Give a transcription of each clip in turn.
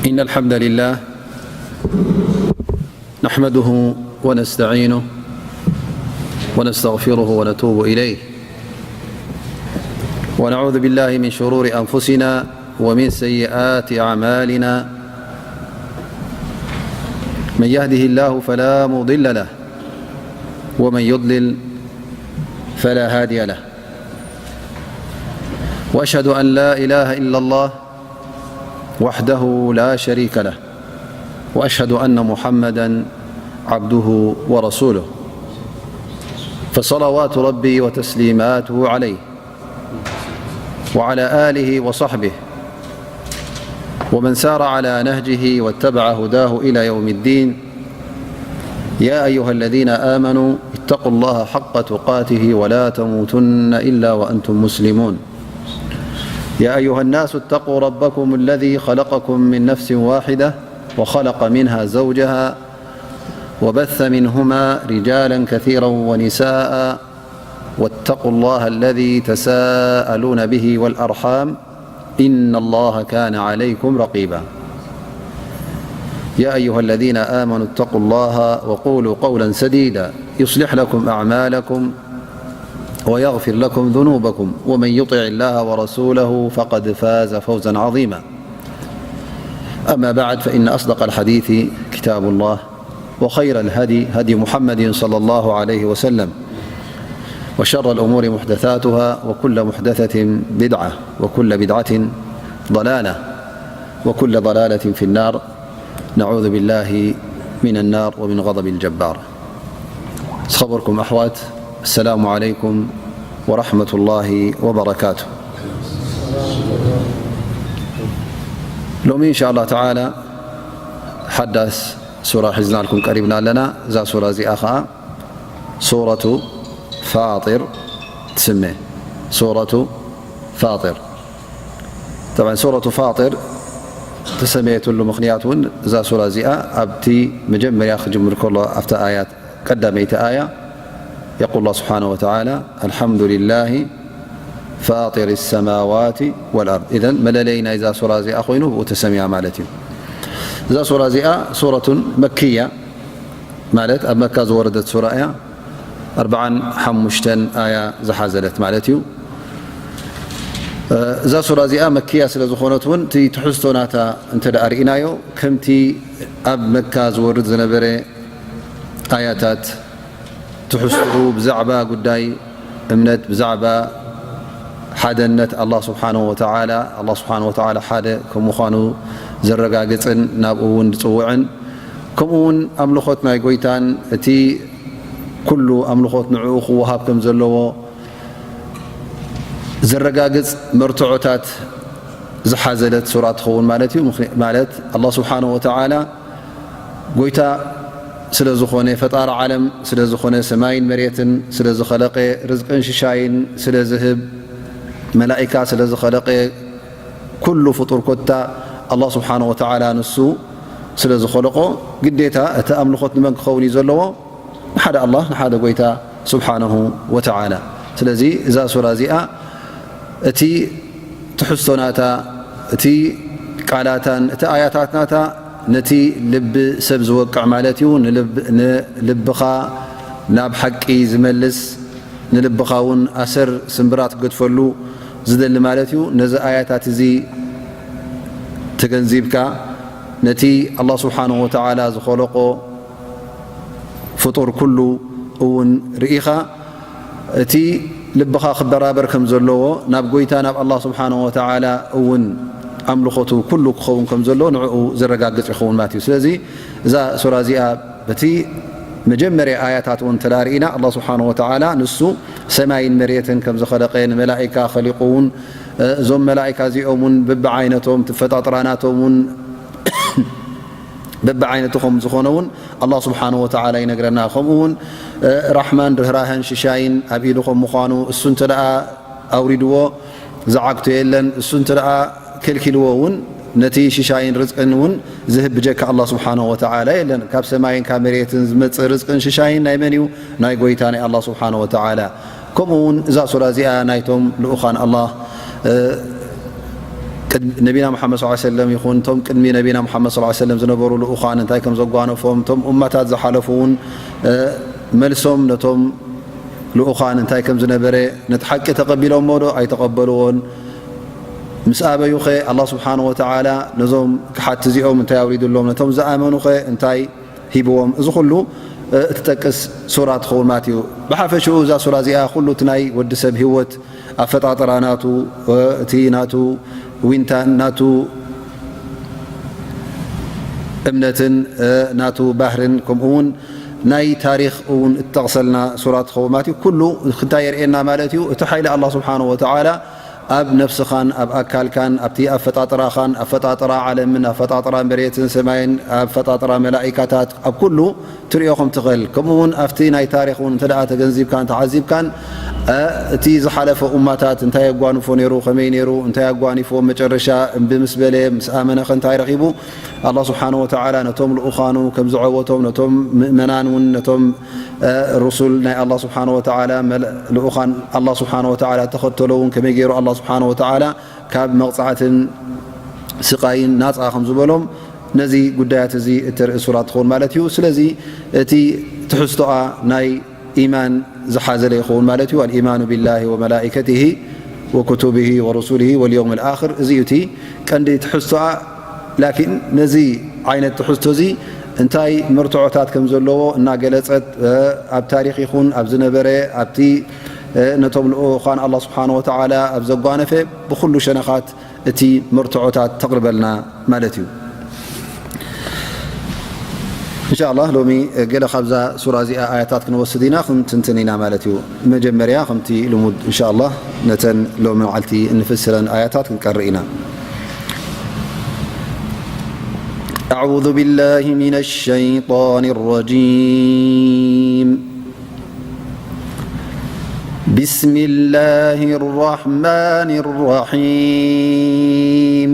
إن الحمد لله نحمده ونستعينه ونستغفره ونتوب إليه، ونعوذ بالله من شرور أنفسنا ومن سيئات أعمالنا. من يهده الله فلا مضل له، ومن يضلل فلا هادي له. وأشهد أن لا إله إلا الله وحده لا شريك له، وأشهد أن محمدا عبده ورسوله، فصلوات ربي وتسليماته عليه وعلى آله وصحبه ومن سار على نهجه واتبع هداه إلى يوم الدين. يا أيها الذين آمنوا اتقوا الله حق تقاته ولا تموتن إلا وأنتم مسلمون. يا أيها الناس اتقوا ربكم الذي خلقكم من نفس واحدة وخلق منها زوجها وبث منهما رجالا كثيرا ونساء واتقوا الله الذي تساءلون به والأرحام إن الله كان عليكم رقيبا. يا أيها الذين آمنوا اتقوا الله وقولوا قولا سديدا يصلح لكم أعمالكم ويغفر لكم ذنوبكم ومن يطع الله ورسوله فقد فاز فوزا عظيما. أما بعد، فإن أصدق الحديث كتاب الله، وخير الهدي هدي محمد صلى الله عليه وسلم، وشر الأمور محدثاتها، وكل محدثة بدعة، وكل بدعة ضلالة، وكل ضلالة في النار. نعوذ بالله من النار ومن غضب الجبار. ዝኸበርኩም ኣሕዋት፣ السلام عليكم ورحمة الله وبركاته. ሎሚ إن شاء الله تعالى ሓዳስ ሱራ ሒዝናልኩም ቀሪብና ኣለና። እዛ ሱራ እዚኣ ኸዓ ሱረቱ ፋጢር ትስመ። ሱረቱ ፋጢር። ጠብዓን ሱረቱ ፋጢር ተሰመየትሉ ምኽንያት እውን እዛ ሱራ እዚኣ ኣብቲ መጀመርያ ክጅምር ከሎ ኣብታ ኣያት ቀዳመይቲ ኣያ የቁል ኣላህ ስብሓነሁ ወተዓላ፣ ኣልሓምዱ ሊላሂ ፋጢሪ ሰማዋቲ ወልኣርድ። ኢዘን መለለይ ናይዛ ሱራ እዚኣ ኮይኑ ብኡ ተሰሚያ ማለት እዩ። እዛ ሱራ እዚኣ ሱረቱን መክያ ማለት ኣብ መካ ዝወረደት ሱራ እያ። ኣርብዓን ሓሙሽተን ኣያ ዝሓዘለት ማለት እዩ። እዛ ሱራ እዚኣ መክያ ስለ ዝኾነት እውን እቲ ትሕዝቶ ናታ እንተ ደኣ ርኢናዮ ከምቲ ኣብ መካ ዝወርድ ዝነበረ ኣያታት ትሕዝትኡ ብዛዕባ ጉዳይ እምነት፣ ብዛዕባ ሓደነት ኣላህ ስብሓነሁ ወተዓላ፣ ኣላህ ስብሓነሁ ወተዓላ ሓደ ከም ምዃኑ ዘረጋግጽን ናብኡ እውን ዝጽውዕን፣ ከምኡ እውን ኣምልኾት ናይ ጎይታን እቲ ኩሉ ኣምልኾት ንዕኡ ክወሃብ ከም ዘለዎ ዘረጋግጽ መርትዖታት ዝሓዘለት ሱራ ትኸውን ማለት እዩ። ምኽኒ-፣ ማለት ኣላህ ስብሓነሁ ወተዓላ ጎይታ ስለ ዝኾነ፣ ፈጣሪ ዓለም ስለ ዝኾነ፣ ሰማይን መሬትን ስለ ዝኸለቐ፣ ርዝቅን ሽሻይን ስለ ዝህብ፣ መላኢካ ስለ ዝኸለቐ፣ ኩሉ ፍጡር ኮታ ኣላህ ስብሓነሁ ወተዓላ ንሱ ስለ ዝኸለቆ፣ ግዴታ እቲ ኣምልኾት ንመን ክኸውን እዩ ዘለዎ? ንሓደ ኣላህ፣ ንሓደ ጎይታ ስብሓነሁ ወተዓላ። ስለዚ እዛ ሱራ እዚኣ እቲ ትሕዝቶ ናታ፣ እቲ ቃላታን እቲ ኣያታት ናታ ነቲ ልቢ ሰብ ዝወቅዕ ማለት እዩ። ንልብ-፣ ንልብኻ ናብ ሓቂ ዝመልስ፣ ንልብኻ እውን ኣሰር ስምብራት ክገድፈሉ ዝደሊ ማለት እዩ። ነዚ ኣያታት እዚ ተገንዚብካ ነቲ ኣላህ ስብሓነሁ ወተዓላ ዝኸለቆ ፍጡር ኩሉ እውን ርኢኻ፣ እቲ ልብኻ ክበራበር ከም ዘለዎ፣ ናብ ጎይታ ናብ ኣላህ ስብሓነሁ ወተዓላ እውን ኣምልኾቱ ኩሉ ክኸውን ከም ዘለዎ ንዕኡ ዘረጋግጽ ይኸውን ማለት እዩ። ስለዚ እዛ ሱራ እዚኣ በቲ መጀመርያ ኣያታት እውን እንተ ደኣ ርኢና፣ ኣላህ ስብሓነሁ ወተዓላ ንሱ ሰማይን መሬትን ከም ዝኸለቐ፣ ንመላኢካ ኸሊቑ እውን፣ እዞም መላኢካ እዚኦም እውን በብዓይነቶም፣ እቲ ኣፈጣጥራ ናቶም እውን በብዓይነቱ ከም ዝኾነ እውን ኣላህ ስብሓነሁ ወተዓላ ይነግረና። ከምኡ እውን፣ እ፣ ራሕማን ርህራህን ሽሻይን ኣብ ኢዱ ከም ምዃኑ፣ እሱ እንተ ደኣ ኣውሪድዎ ዝዓግቶ የለን፣ እሱ እንተ ደኣ ከልኪልዎ እውን ነቲ ሽሻይን ርዝቅን እውን ዝህብ ብጀካ ኣላህ ስብሓነሁ ወተዓላ የለን። ካብ ሰማይን ካብ መሬትን ዝመጽእ ርዝቅን ሽሻይን ናይ መን እዩ? ናይ ጎይታ ናይ ኣላህ ስብሓነሁ ወተዓላ። ከምኡ እውን እዛ ሱራ እዚኣ ናይቶም ልኡኻን ኣላህ፣ እ፣ ነቢና ሙሓመድ ሰለላሁ ዐለይሂ ወሰለም ይኹን፣ እቶም ቅድሚ ነቢና ሙሓመድ ሰለላሁ ዐለይሂ ወሰለም ዝነበሩ ልኡኻን እንታይ ከም ዘጓነፎም፣ እቶም ኡማታት ዝሓለፉ እውን፣ እ፣ መልሶም ነቶም ልኡኻን እንታይ ከም ዝነበረ፣ ነቲ ሓቂ ተቐቢሎሞ ዶ ኣይተቐበልዎን? ምስ ኣበዩኸ ኣላህ ስብሓነሁ ወተዓላ ነዞም ክሓት እዚኦም እንታይ ኣውሪዱሎም? ነቶም ዝኣመኑኸ እንታይ ሂብዎም? እዚ ኩሉ፣ እ፣ እትጠቅስ ሱራ ትኸውን ማለት እዩ። ብሓፈሽኡ እዛ ሱራ እዚኣ ኩሉ እቲ ናይ ወዲ ሰብ ህይወት ኣፈጣጥራ ናቱ፣ እ፣ እቲ ናቱ ዊንታን ናቱ እምነትን፣ እ፣ ናቱ ባህርን፣ ከምኡ እውን ናይ ታሪኽ እውን እትጠቕሰልና ሱራ ትኸውን ማለት እዩ። ኩሉ እንታይ የርእየና ማለት እዩ? እቲ ሓይሊ ኣላህ ስብሓነሁ ወተዓላ ኣብ ነፍስኻን ኣብ ኣካልካን፣ ኣብቲ ኣፈጣጥራኻን፣ ኣፈጣጥራ ዓለምን ኣፈጣጥራ መሬትን ሰማይን፣ ኣፈጣጥራ መላኢካታት፣ ኣብ ኩሉ ትሪኦ ከም ትኽእል፣ ከምኡ እውን ኣብቲ ናይ ታሪኽ እውን እንተ ደኣ ተገንዚብካን ተዓዚብካን፣ እ፣ እቲ ዝሓለፈ ኡማታት እንታይ የጓንፎ ነይሩ፣ ከመይ ነይሩ፣ እንታይ ኣጓኒፍዎም፣ መጨረሻ እምቢ ምስ በለ፣ ምስ ኣመነኸ እንታይ ረኺቡ? ኣላህ ስብሓነሁ ወተዓላ ነቶም ልኡኻኑ ከም ዝዐወቶም፣ ነቶም ምእመናን እውን፣ ነቶም፣ እ፣ ሩሱል ናይ ኣላህ ስብሓነሁ ወተዓላ፣ መል-፣ ልኡኻን ኣላህ ስብሓነሁ ወተዓላ ተኸተሎ እውን ከመይ ገይሩ ኣላህ ስብሓነሁ ወተዓላ ካብ መቕጻዕትን ስቓይን ናጻ ከም ዝበሎም ነዚ ጉዳያት እዚ እተርኢ ሱራ ትኸውን ማለት እዩ። ስለዚ እቲ ትሕዝቶኣ ናይ ኢማን ዝሓዘለ ይኸውን ማለት እዩ። ኣልኢማኑ ቢላሂ ወመላኢከቲሂ ወኩቱቢሂ ወሩሱሊሂ ወልየውም ልኣኽር፣ እዚ እዩ እቲ ቀንዲ ትሕዝቶኣ። ላኪን ነዚ ዓይነት ትሕዝቶ እዚ እንታይ መርትዖታት ከም ዘለዎ እናገለጸት፣ እ፣ ኣብ ታሪኽ ይኹን ኣብ ዝነበረ፣ ኣብቲ፣ እ፣ ነቶም ልኡኻን ኣላህ ስብሓነሁ ወተዓላ ኣብ ዘጓነፈ ብኹሉ ሸነኻት እቲ መርትዖታት ተቕርበልና ማለት እዩ። እንሻ ኣላህ ሎሚ ገለ ካብዛ ሱራ እዚኣ ኣያታት ክንወስድ ኢና፣ ክንትንትን ኢና ማለት እዩ። መጀመርያ ከምቲ ልሙድ እንሻ ኣላህ ነተን ሎሚ መዓልቲ እንፍስረን ኣያታት ክንቀርእ ኢና። أعوذ بالله من الشيطان الرجيم. بسم الله الرحمن الرحيم.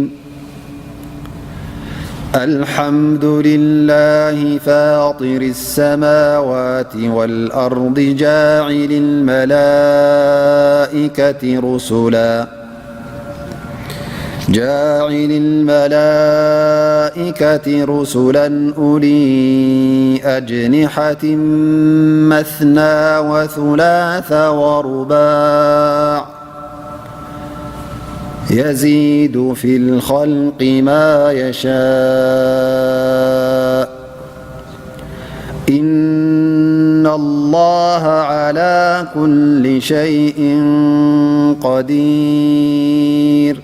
الحمد لله فاطر السماوات والأرض جاعل الملائكة رسلا جاعل الملائكة رسلا أولي أجنحة مثنى وثلاث ورباع يزيد في الخلق ما يشاء إن الله على كل شيء قدير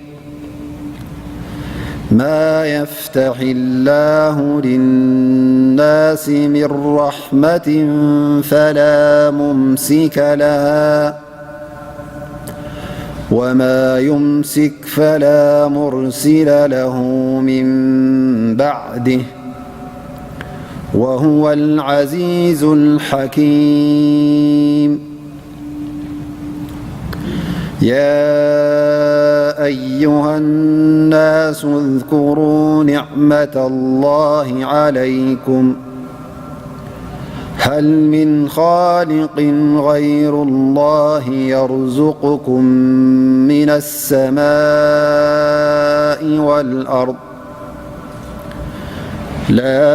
ما يفتح الله للناس من رحمة فلا ممسك لها وما يمسك فلا مرسل له من بعده وهو العزيز الحكيم يا أيها الناس اذكروا نعمة الله عليكم هل من خالق غير الله يرزقكم من السماء والأرض لا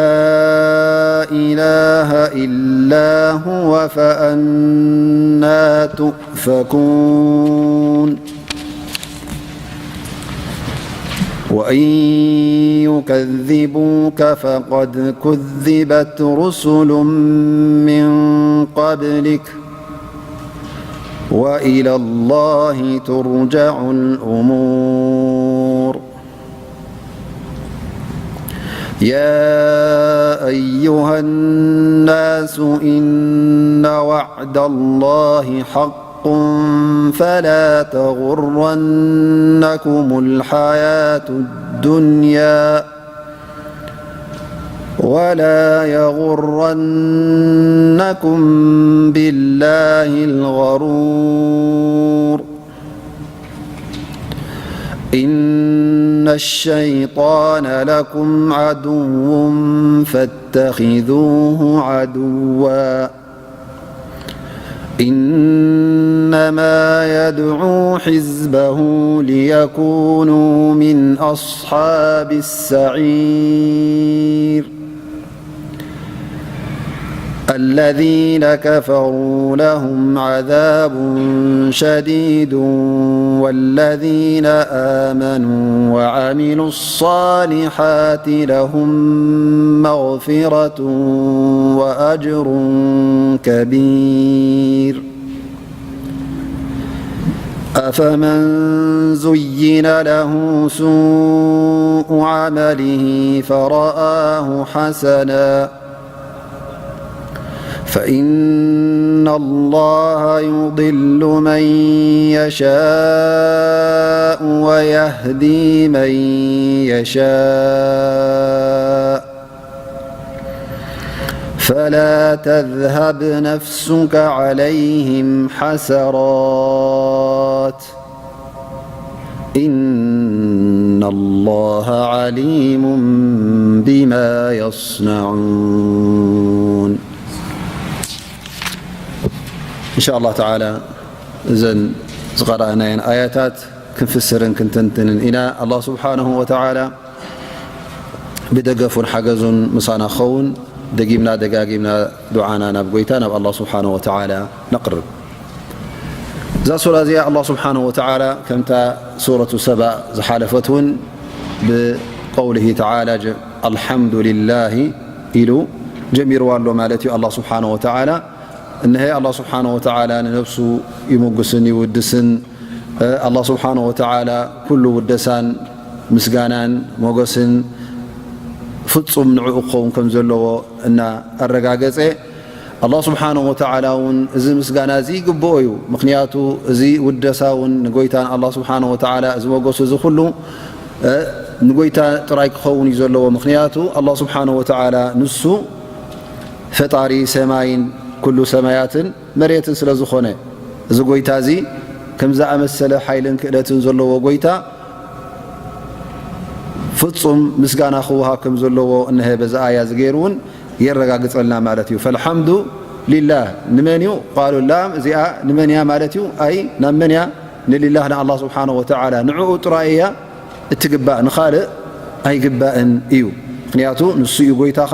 إله إلا هو فأنى تؤفكون وإن يكذبوك فقد كذبت رسل من قبلك وإلى الله ترجع الأمور يا أيها الناس إن وعد الله حق فلا تغرنكم الحياة الدنيا ولا يغرنكم بالله الغرور إن الشيطان لكم عدو فاتخذوه عدوا إنما يدعو حزبه ليكونوا من أصحاب السعير. الذين كفروا لهم عذاب شديد والذين آمنوا وعملوا الصالحات لهم مغفرة وأجر كبير. أفمن زين له سوء عمله فرآه حسنا فإن الله يضل من يشاء ويهدي من يشاء فلا تذهب نفسك عليهم حسرات إن الله عليم بما يصنعون. إن شاء الله تعالى እዘን ዝቐረእናየን ኣያታት ክንፍስርን ክንትንትንን ኢና። ኣላህ ስብሓነሁ ወተዓላ ብደገፉን ሓገዙን ምሳና ክኸውን፣ ደጊምና ደጋጊምና ዱዓና ናብ ጎይታ ናብ ኣላህ ስብሓነሁ ወተዓላ ነቕርብ። እዛ ሱራ እዚኣ ኣላህ ስብሓነሁ ወተዓላ ከምታ ሱረቱ ሰባ ዝሓለፈት እውን ብቀውሊሂ ተዓላ፣ ኣልሓምዱሊላሂ ኢሉ ጀሚርዋ ኣሎ ማለት እዩ። ኣላህ ስብሓነሁ ወተዓላ እነሀ ኣላህ ስብሓነሁ ወተዓላ ንነብሱ ይምጉስን ይውድስን። ኣላህ ስብሓነሁ ወተዓላ ኩሉ ውደሳን ምስጋናን ሞገስን ፍጹም ንዕኡ ክኸውን ከም ዘለዎ እና ኣረጋገጸ፣ ኣላህ ስብሓነሁ ወተዓላ እውን እዚ ምስጋና እዚ ይግብኦ እዩ። ምኽንያቱ እዚ ውደሳ እውን ንጎይታ ንኣላህ ስብሓነሁ ወተዓላ እዚ ሞገሱ እዚ ኩሉ፣ እ፣ ንጎይታ ጥራይ ክኸውን እዩ ዘለዎ። ምኽንያቱ ኣላህ ስብሓነሁ ወተዓላ ንሱ ፈጣሪ ሰማይን ኩሉ ሰማያትን መሬትን ስለ ዝኾነ፣ እዚ ጎይታ እዚ ከም ዝኣመሰለ ሓይልን ክእለትን ዘለዎ ጎይታ ፍጹም ምስጋና ክወሃብ ከም ዘለዎ እነሀ በዚ ኣያ እዚ ገይሩ እውን የረጋግጸልና ማለት እዩ። ፈልሓምዱ ሊላህ ንመን እዩ? ቃሉ ላም እዚኣ ንመን እያ ማለት እዩ? ኣይ ናብ መን እያ? ንሊላህ ንኣላህ ስብሓነሁ ወተዓላ ንዕኡ ጥራይ እያ እትግባእ፣ ንኻልእ ኣይግባእን እዩ። ምኽንያቱ ንሱ እዩ ጎይታኻ፣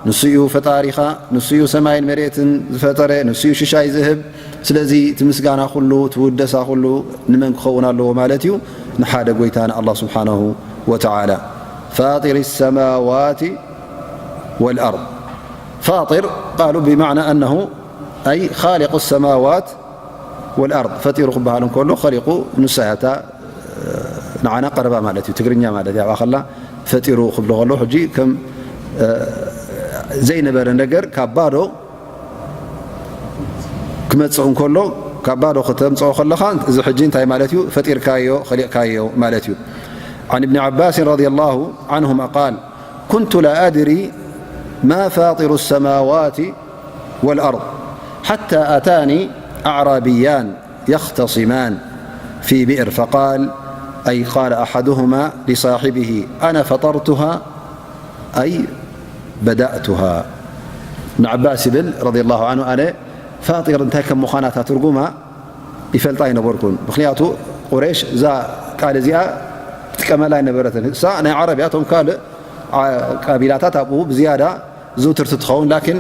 ንሱ እዩ ፈጣሪኻ፣ ንሱ እዩ ሰማይን መሬትን ዝፈጠረ፣ ንሱ እዩ ሽሻይ ዝህብ። ስለዚ እቲ ምስጋና ኩሉ፣ እቲ ውደሳ ኩሉ ንመን ክኸውን ኣለዎ ማለት እዩ? ንሓደ ጎይታ ንኣላህ ስብሓነሁ ወተዓላ። ፋጢር ሰማዋት ወልኣርድ። ፋጢር ቃሉ ብማዕና ኣነሁ ኣይ ኻሊቁ ሰማዋት ወልኣርድ። ፈጢሩ ክበሃል እንከሎ ኸሊቁ ንሳ እያ እታ ንዓና ቀረባ ማለት እዩ። ትግርኛ ማለት እዩ። ኣብኣ ከላ ፈጢሩ ክብሎ ከሎ ሕጂ ከም ዘይነበረ ነገር ካብ ባዶ ክመጽእ እንከሎ ካብ ባዶ ከተምጽኦ ከለኻ እዚ ሕጂ እንታይ ማለት እዩ? ፈጢርካዮ፣ ኸሊቕካዮ ማለት እዩ። عن ابن عباس رضي الله عنهما قال كنت لا أدري ما فاطر السماوات والأرض حتى أتاني أعرابيان يختصمان في بئر فقال أي قال أحدهما لصاحبه أنا فطرتها أي بدأتها. ابن عباس ይብል رضي الله عنه ኣነ ፋጢር እንታይ ከም ምዃና እታ ትርጉማ ይፈልጣ ኣይነበርኩን። ምኽንያቱ ቁረይሽ እዛ ቃል እዚኣ ትጥቀመላ ኣይነበረትን። እሳ ናይ ዓረብ እያ። እቶም ካልእ ዓ-፣ ቀቢላታት ኣብኡ ብዝያዳ ዝውትርቲ ትኸውን። ላኪን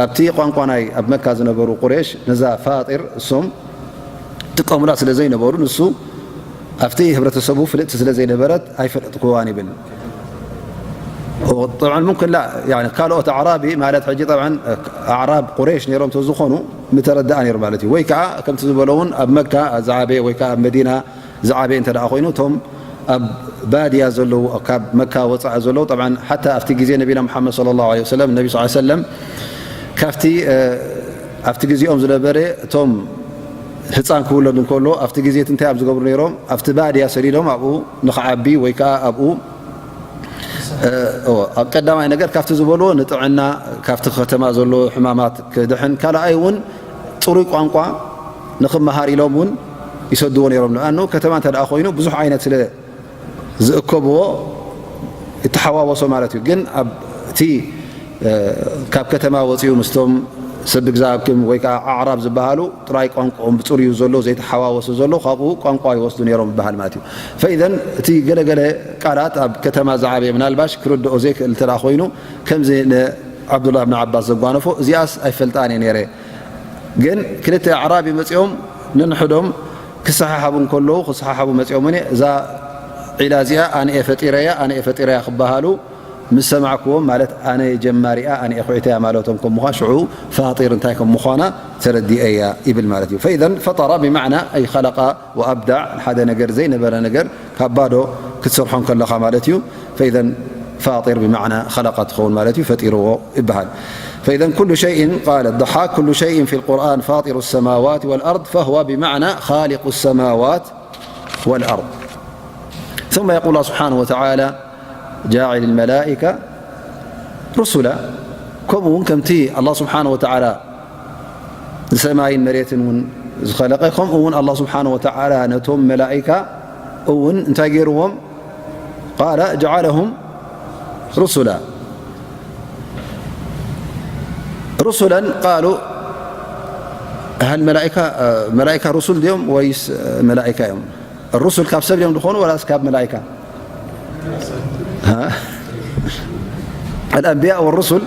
ኣብቲ ቋንቋ ናይ ኣብ መካ ዝነበሩ ቁረይሽ ነዛ ፋጢር እሶም ጥቀሙላ ስለ ዘይነበሩ ንሱ ኣብቲ ህብረተሰቡ ፍልጥቲ ስለ ዘይነበረት ኣይፈለጥክዋን ይብል። ጠብዓን ሙምክን ላ ያኒ ካልኦት ኣዕራቢ ማለት ሕጂ ጠብዓን ኣዕራብ ቁረይሽ ነይሮም ተዝኾኑ ምተረድኣ ነይሩ ማለት እዩ። ወይ ከዓ ከምቲ ዝበሎ እውን ኣብ መካ ዝዓበየ ወይ ከዓ ኣብ መዲና ዝዓበየ እንተ ደኣ ኮይኑ እቶም ኣብ ባድያ ዘለዉ ካብ መካ ወፃኢ ዘለዉ ጠብዓን ሓታ ኣብቲ ግዜ ነቢና ሙሓመድ ሰለላሁ ዐለይሂ ወሰለም ነቢ ስ ሰለም ካብቲ ኣብቲ ግዜኦም ዝነበረ እቶም ህፃን ክውለድ እንከሎ ኣብቲ ግዜ እቲ እንታይ ኣብ ዝገብሩ ነይሮም ኣብቲ ባድያ ሰዲዶም ኣብኡ ንኽዓቢ ወይ ከዓ ኣብኡ ኣብ ቀዳማይ ነገር ካብቲ ዝበልዎ ንጥዕና ካብቲ ከተማ ዘሎ ሕማማት ክድሕን ካልኣይ እውን ፅሩይ ቋንቋ ንኽመሃር ኢሎም እውን ይሰድዎ ነይሮም። ንኣኑ ከተማ እንተ ደኣ ኮይኑ ብዙሕ ዓይነት ስለ ዝእከብዎ ይተሓዋወሶ ማለት እዩ። ግን ኣብቲ ካብ ከተማ ወፂኡ ምስቶም ሰብ ግዛብኩም ወይ ከዓ ኣዕራብ ዝበሃሉ ጥራይ ቋንቋኦም ብፅሩዩ ዘሎ ዘይተሓዋወሰ ዘሎ ካብኡ ቋንቋ ይወስዱ ነይሮም ይበሃል ማለት እዩ። ፈኢዘን እቲ ገለገለ ቃላት ኣብ ከተማ ዝዓበየ ምናልባሽ ክርድኦ ዘይክእል እንተ ኮይኑ ከምዚ ንዓብዱላህ ብን ዓባስ ዘጓነፎ እዚኣስ ኣይፈልጣን እየ ነይረ ግን ክልተ ኣዕራብ መፂኦም ንንሕዶም ክሰሓሓቡ እንከለዉ ክሰሓሓቡ መፂኦም እዛ ዒላ እዚኣ ኣነ እየ ፈጢረያ ኣነ እየ ፈጢረያ ክበሃሉ ምስ ሰማዕክዎም ማለት ኣነ ጀማሪኣ ኣነ እየ ኹዒተያ ማለቶም ከም ምዃን ሽዑ ፋጢር እንታይ ከም ምዃና ተረዲኤያ ይብል ማለት እዩ። ፈኢዘን ፈጠራ ብማዕና ኣይ ኸለቃ ወኣብዳዕ ሓደ ነገር ዘይነበረ ነገር ካብ ባዶ ክትሰርሖ ከለኻ ማለት እዩ። ፈኢዘን ፋጢር ብማዕና ኸለቃ ትኸውን ማለት እዩ፣ ፈጢርዎ ይበሃል። فإذا كل شيء قال الضحاك كل شيء في القرآن فاطر السماوات والأرض فهو بمعنى خالق السماوات والأرض. ثم يقول الله سبحانه وتعالى جاعل الملائكة رسلا. ከምኡ እውን ከምቲ ኣላህ ስብሓነ ወተዓላ ንሰማይን መሬትን እውን ዝኸለቀ ከምኡ እውን ኣላህ ስብሓነ ወተዓላ ነቶም መላኢካ እውን እንታይ ገይርዎም? ቃለ ጀዓለሁም ሩሱላ ሩሱለን ቃሉ ሃል መላኢካ መላኢካ ሩሱል ድዮም ወይስ መላኢካ እዮም? ሩሱል ካብ ሰብ እዮም ዝኾኑ ወላስ ካብ መላኢካ? الأنبياء والرسل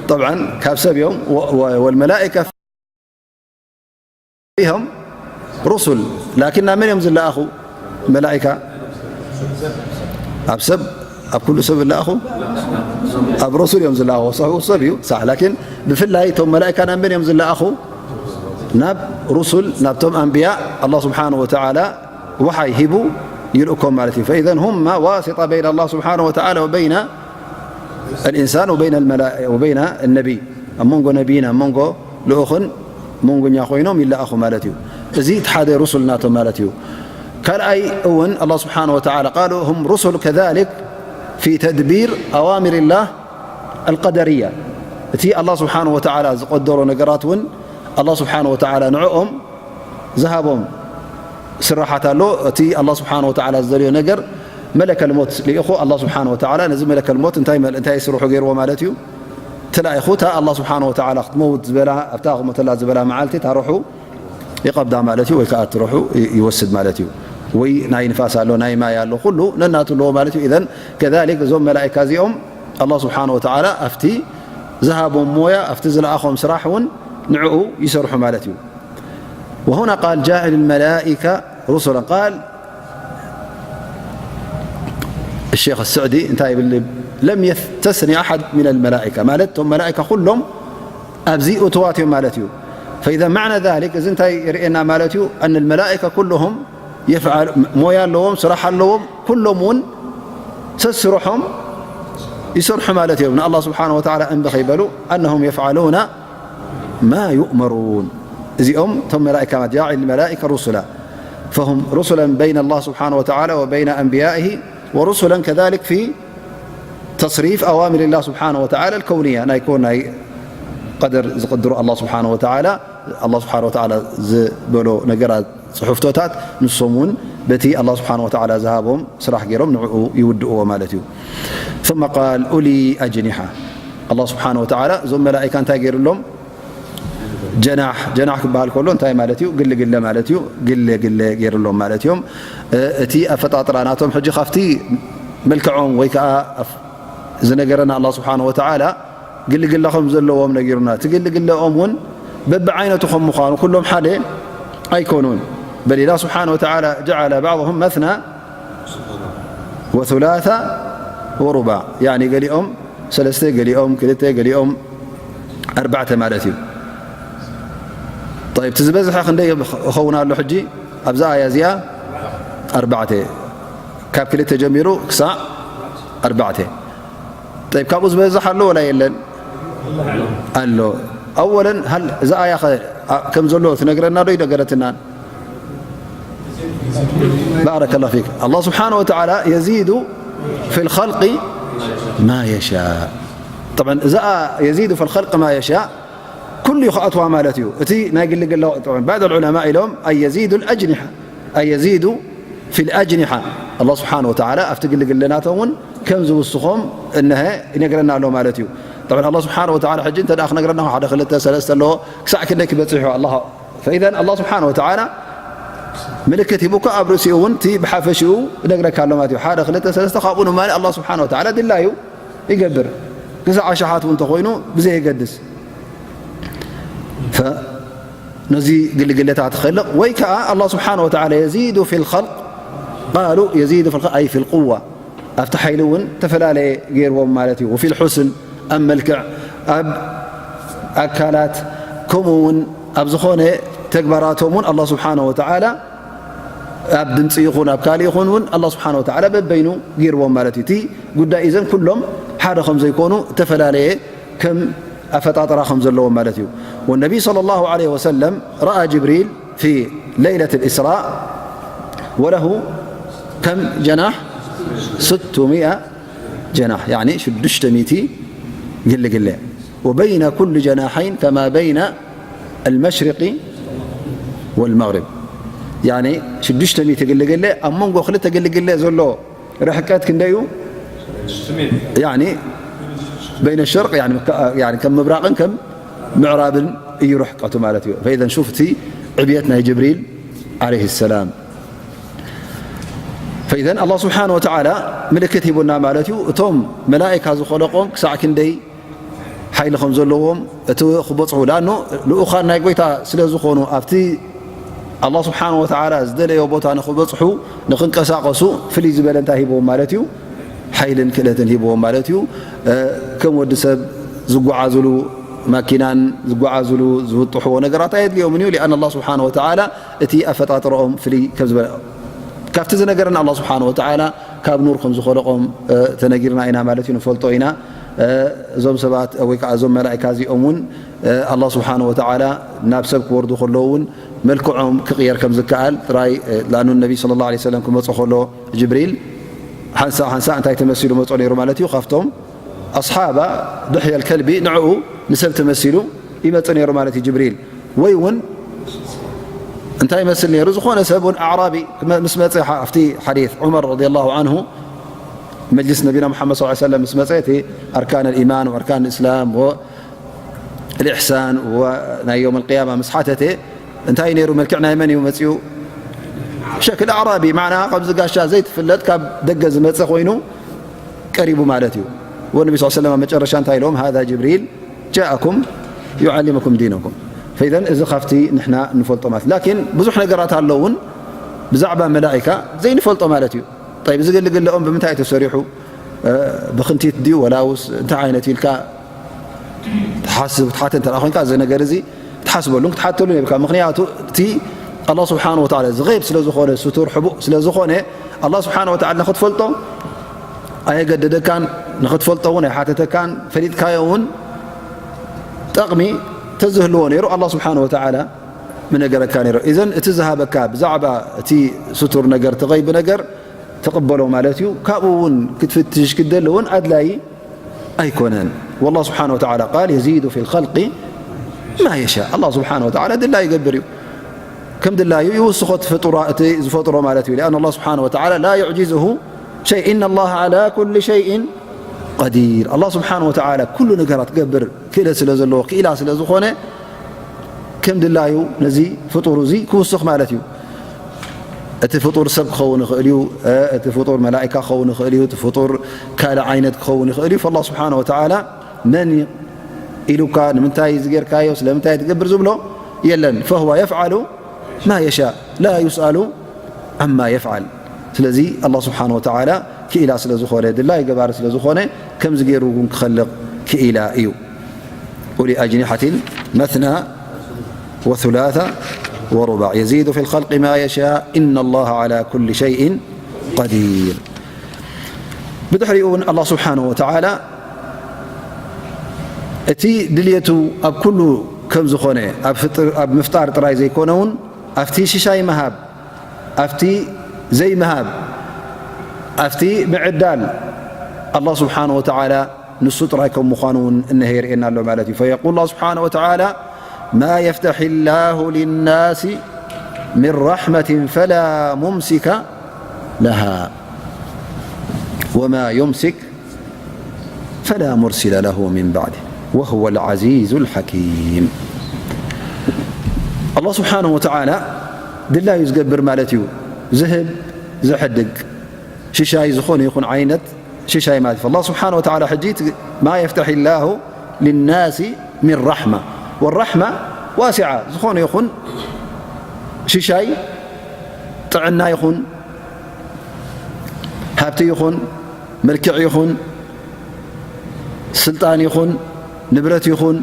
طبعا ካብ ሰብ እዮም والملائكة هم رسل لكن ናብ መን እዮም ዝለኣኹ? መላኢካ ኣብ ሰብ ኣብ ኩሉ ሰብ ዝለኣኹ ኣብ ሩሱል እዮም ዝለኣኹ። ሰሑ ሰብ እዩ ሳሕ ላኪን ብፍላይ እቶም መላኢካ ናብ መን እዮም ዝለኣኹ? ናብ ሩሱል ናብቶም ኣንብያ ኣላህ ስብሓንሁ ወተዓላ ወሓይ ሂቡ ይልእኮም ማለት እዩ። فإذا هم واسطة بين الله سبحانه وتعالى وبين الإنسان وبين الملائكة وبين النبي ኣብ መንጎ ነቢይን ኣብ መንጎ ልኡኽን መንጎኛ ኮይኖም ይለኣኹ ማለት እዩ። እዚ እቲ ሓደ ሩሱል ናቶም ማለት እዩ። ካልኣይ እውን ኣላህ ስብሓንሁ ወተዓላ قالوا هم رسل كذلك في تدبير أوامر الله القدرية እቲ ኣላህ ስብሓንሁ ወተዓላ ዝቐደሮ ነገራት እውን ኣላህ ስብሓንሁ ወተዓላ ንዕኦም ዝሃቦም ስራሓት ኣሎ። እቲ ኣላህ ስብሓንሁ ወተዓላ ዝደልዮ ነገር መለከል ሞት ልኢኹ ኣላህ ስብሓንሁ ወተዓላ ነዚ መለከል ሞት እንታይ መል- እንታይ ስርሑ ገይርዎ ማለት እዩ? ተላኢኹ እታ ኣላህ ስብሓንሁ ወተዓላ ክትመውት ዝበላ ኣብታ ክሞተላ ዝበላ መዓልቲ እታ ርሑ ይቐብዳ ማለት እዩ ወይ ከዓ እቲ ርሑ ይ- ይወስድ ማለት እዩ። ወይ ናይ ንፋስ ኣሎ ናይ ማይ ኣሎ ኩሉ ነናቱ ኣለዎ ማለት እዩ። ኢዘን ከዛሊክ እዞም መላኢካ እዚኦም ኣላህ ስብሓንሁ ወተዓላ ኣብቲ ዝሃቦም ሞያ ኣብቲ ዝለኣኾም ስራሕ እውን ንዕኡ ይሰርሑ ማለት እዩ። وهنا قال جاعل الملائكة رسلا قال الشيخ السعدي እንታይ ይብል لم يستثن أحد من الملائكة ማለት እቶም መላኢካ ኩሎም ኣብዚ እትዋት እዮም ማለት እዩ። فإذا معنى ذلك እዚ እንታይ የርእየና ማለት እዩ أن الملائكة كلهم يفعل ሞያ ኣለዎም ስራሕ ኣለዎም ኩሎም እውን ሰስርሖም ይሰርሑ ማለት እዮም ንኣላህ ስብሓን ወተዓላ እምቢ ከይበሉ أنهم يفعلون ما يؤمرون እዚኦም እቶም መላእካ جاعل الملائكة رسلا فهم رسلا بين الله سبحانه وتعالى وبين أنبيائه ورسلا كذلك في تصريف أوامر الله سبحانه وتعالى الكونية ናይ ኮን ናይ ቀደር ዝቕድሩ ኣላህ ስብሓን ወተዓላ ኣላህ ስብሓን ወተዓላ ዝበሎ ነገራት ፅሑፍቶታት ንሶም እውን በቲ ኣላህ ስብሓን ወተዓላ ዝሃቦም ስራሕ ገይሮም ንዕኡ ይውድእዎ ማለት እዩ። ثم قال أولي أجنحة ኣላህ ስብሓን ወተዓላ እዞም መላእካ እንታይ ገይሩሎም? ጀናሕ ጀናሕ ክበሃል ከሎ እንታይ ማለት እዩ? ግለ ግለ ማለት እዩ። ግለ ግለ ገይሩሎም ማለት እዮም። እቲ ኣፈጣጥራ ናቶም ሕጂ ካብቲ መልክዖም ወይ ከዓ ዝነገረና ኣላህ ስብሓን ወተዓላ ግልግለ ከም ዘለዎም ነጊሩና። እቲ ግልግለኦም እውን በብዓይነቱ ከም ምዃኑ ኩሎም ሓደ ኣይኮኑን። በል ኢላ ስብሓን ወተዓላ ጀዓለ ባዕضሁም መትና ወثلاث ورباع ያኒ ገሊኦም ሰለስተ ገሊኦም ክልተ ገሊኦም ኣርባዕተ ማለት እዩ። طيب እቲ ዝበዝሐ ክንደይ ይኸውን ኣሎ ሕጂ ኣብዛ ኣያ እዚኣ ኣርባዕተ ካብ ክልተ ጀሚሩ ክሳዕ ኣርባዕተ طيب ካብኡ ዝበዝሕ ኣሎ ወላ የለን ኣሎ أولا هل እዛ ኣያ ከም ዘሎ ትነግረና ዶ ይነገረትናን بارك الله فيك الله سبحانه وتعالى يزيد في الخلق ما يشاء طبعا እዛ يزيد في الخلق ما يشاء ኩሉ እዩ ክኣትዋ ማለት እዩ እቲ ናይ ግልግል بعض العلماء ኢሎም أي يزيد الأجنحة أي يزيد في الأجنحة الله سبحانه وتعالى ኣብቲ ግልግል ናቶም እውን ከም ዝውስኾም እነሀ ይነግረና ኣሎ ማለት እዩ طبعا الله سبحانه وتعالى ሕጂ እንተ ደኣ ክነግረና ሓደ ክልተ ሰለስተ ኣለዎ ክሳዕ ክንደይ ክበጽሕ እዩ الله فإذا الله سبحانه وتعالى ምልክት ሂቡካ ኣብ ርእሲኡ እውን እቲ ብሓፈሽኡ እነግረካ ኣሎ ማለት እዩ ሓደ ክልተ ሰለስተ ካብኡ ንማሊ الله سبحانه وتعالى ድላዩ ይገብር ክሳዕ ኣሽሓት እውን እንተኾይኑ ብዘየገድስ ነዚ ግልግለታት ክኸልቕ ወይ ከዓ الله سبحانه وتعالى يزيد في الخلق قالوا يزيد في الخلق أي في القوة ኣብቲ ሓይሊ እውን ተፈላለየ ገይርዎም ማለት እዩ وفي الحسن ኣብ መልክዕ ኣብ ኣካላት ከምኡ እውን ኣብ ዝኾነ ተግባራቶም እውን الله سبحانه وتعالى ኣብ ድምፂ ይኹን ኣብ ካልእ ይኹን እውን الله سبحانه وتعالى በበይኑ ገይርዎም ማለት እዩ እቲ ጉዳይ እዘን ኩሎም ሓደ ከም ዘይኮኑ ዝተፈላለየ ከም ኣፈጣጥራ ከም ዘለዎም ማለት እዩ والنبي صلى الله عليه وسلم رأى جبريل في ليلة الإسراء وله كم جناح ستمائة جناح يعني ሽዱሽተ ሚእቲ ግልግለ وبين كل جناحين كما بين المشرق والمغرب يعني ሽዱሽተ ሚእቲ ግልግለ ኣብ መንጎ ክልተ ግልግለ ዘሎ ርሕቀት ክንደይ እዩ يعني بين الشرق يعني ከም ምብራቕን ከም ምዕራብን እዩ ርሕቀቱ ማለት እዩ فإذا شوف እቲ ዕብየት ናይ ጅብሪል عليه السلام فإذا الله سبحانه وتعالى ምልክት ሂቡና ማለት እዩ እቶም መላእካ ዝኸለቆም ክሳዕ ክንደይ ሓይሊ ከም ዘለዎም እቲ ክበፅሑ ላኑ ልኡኻን ናይ ጎይታ ስለ ዝኾኑ ኣብቲ ኣላ ስብሓን ወተዓላ ዝደለዮ ቦታ ንኽበፅሑ ንኽንቀሳቐሱ ፍልይ ዝበለ እንታይ ሂብዎም ማለት እዩ ሓይልን ክእለትን ሂብዎም ማለት እዩ ከም ወዲ ሰብ ዝጓዓዝሉ ማኪናን ዝጓዓዝሉ ዝውጥሕዎ ነገራት ኣየድልዮምን እዩ ሊኣን ኣላ ስብሓን ወተዓላ እቲ ኣፈጣጥረኦም ፍልይ ከም ዝበለ ካብቲ ዝነገረና ኣላ ስብሓን ወተዓላ ካብ ኑር ከም ዝኸለቆም ተነጊርና ኢና ማለት እዩ ንፈልጦ ኢና እዞም ሰባት ወይ ከዓ እዞም መላእካ እዚኦም እውን ኣላ ስብሓን ወተዓላ ናብ ሰብ ክወርዱ ከለዉ እውን መልክዖም ክቕየር ከም ዝከኣል ጥራይ ላኑ ነቢ ስለ ላ ሰለም ክመፁ ከሎ ጅብሪል ሓንሳእ ሓንሳእ እንታይ ተመሲሉ መፆ ነይሩ ማለት እዩ ካብቶም ኣስሓባ ድሕየል ከልቢ ንዕኡ ንሰብ ተመሲሉ ይመፅ ነይሩ ማለት እዩ ጅብሪል ወይ እውን እንታይ ይመስል ነይሩ ዝኾነ ሰብ እውን ኣዕራቢ ምስ መፀ ኣብቲ ሓዲት ዑመር ረዲ ላሁ ዓንሁ መጅልስ ነቢና ሙሓመድ ስ ሰለም ምስ መፀ እቲ ኣርካን ልኢማን ወኣርካን ልእስላም ወልእሕሳን ናይ ዮም ልቅያማ ምስ ሓተተ እንታይ ነይሩ መልክዕ ናይ መን እዩ መፅኡ ሸክል ኣዕራቢ ማዕና ከምዚ ጋሻ ዘይትፍለጥ ካብ ደገ ዝመፀ ኮይኑ ቀሪቡ ማለት እዩ ወነቢ ስ ሰለም መጨረሻ እንታይ ኢሎም ሃذا ጅብሪል ጃእኩም ዩዓሊሙኩም ዲነኩም ፈኢዘን እዚ ካብቲ ንሕና ንፈልጦ ማለት ላኪን ብዙሕ ነገራት ኣለውን ብዛዕባ መላኢካ ዘይንፈልጦ ማለት እዩ ጠይብ እዚ ግልግለኦም ብምንታይ ተሰሪሑ ብክንቲት ድዩ ወላውስ እንታይ ዓይነት ኢልካ ትሓስብ ትሓተ እንተ ኮይንካ እዚ ነገር እዚ ክትሓስበሉን ክትሓተሉን የብልካ ምክንያቱ እቲ ኣላ ስብሓን ወተዓላ እዚ ገይብ ስለ ዝኾነ ስቱር ሕቡእ ስለ ዝኾነ ኣላ ስብሓን ወተዓላ ንክትፈልጦ ኣየገደደካን ንክትፈልጦ እውን ኣይሓተተካን ፈሊጥካዮ እውን ጠቕሚ ተዝህልዎ ነይሩ ኣላ ስብሓን ወተዓላ ምነገረካ ነይሩ እዘን እቲ ዝሃበካ ብዛዕባ እቲ ስቱር ነገር እቲ ገይብ ነገር ተቕበሎ ማለት እዩ ካብኡ እውን ክትፍትሽ ክደሊ እውን ኣድላይ ኣይኮነን والله سبحانه وتعالى قال يزيد في الخلق ما يشاء الله سبحانه وتعالى ድላዩ ይገብር እዩ ከም ድላዩ ይውስኾ እቲ ዝፈጥሮ ማለት እዩ لأن الله سبحانه وتعالى لا يعجزه شيء إن الله على كل شيء قدير الله سبحانه وتعالى ኩሉ ነገራት ክገብር ክእለት ስለ ዘለዎ ክኢላ ስለ ዝኾነ ከም ድላዩ ነዚ ፍጡር እዚ ክውስኽ ማለት እዩ እቲ ፍጡር ሰብ ክኸውን ይኽእል እዩ እቲ ፍጡር መላእካ ክኸውን ይኽእል እዩ እቲ ፍጡር ካልእ ዓይነት ክኸውን ይኽእል እዩ فالله سبحانه وتعالى መን ኢሉካ ንምንታይ ዝጌርካዮ ስለምንታይ ትገብር ዝብሎ የለን فهو يفعل ما يشاء لا يسأل عما يفعل ስለዚ ኣላ ስብሓን ወተዓላ ክኢላ ስለ ዝኾነ ድላይ ገባሪ ስለ ዝኾነ ከምዚ ገይሩ እውን ክኸልቕ ክኢላ እዩ ኡሊ ኣጅኒሓትን መትና ወثلاث ورباع يزيد في الخلق ما يشاء إن الله على كل شيء قدير ብድሕሪኡ እውን ኣላ ስብሓን ወተዓላ እቲ ድልየቱ ኣብ ኩሉ ከም ዝኾነ ኣብ ምፍጣር ጥራይ ዘይኮነ እውን ኣብቲ ሽሻይ ምሃብ ኣብቲ ዘይምሃብ ኣብቲ ምዕዳል ኣላ ስብሓን ወተዓላ ንሱ ጥራይ ከም ምዃኑ እውን እነሀ የርእየና ኣሎ ማለት እዩ فيقول الله سبحانه وتعالى ما يفتح الله للناس من رحمة فلا ممسك لها وما يمسك فلا مرسل له من بعده وهو العزيز الحكيم. ኣላህ ስብሓነሁ ወተዓላ ድላዩ ዝገብር ማለት እዩ። ዝህብ፣ ዝሕድግ፣ ሽሻይ ዝኾነ ይኹን ዓይነት ሽሻይ ማለት እዩ። ኣላህ ስብሓነሁ ወተዓላ ሕጂ እቲ ما يفتح الله للناس من رحمة والرحمة واسعة ዝኾነ ይኹን ሽሻይ ጥዕና ይኹን ሃብቲ ይኹን መልክዕ ይኹን ስልጣን ይኹን ንብረት ይኹን፣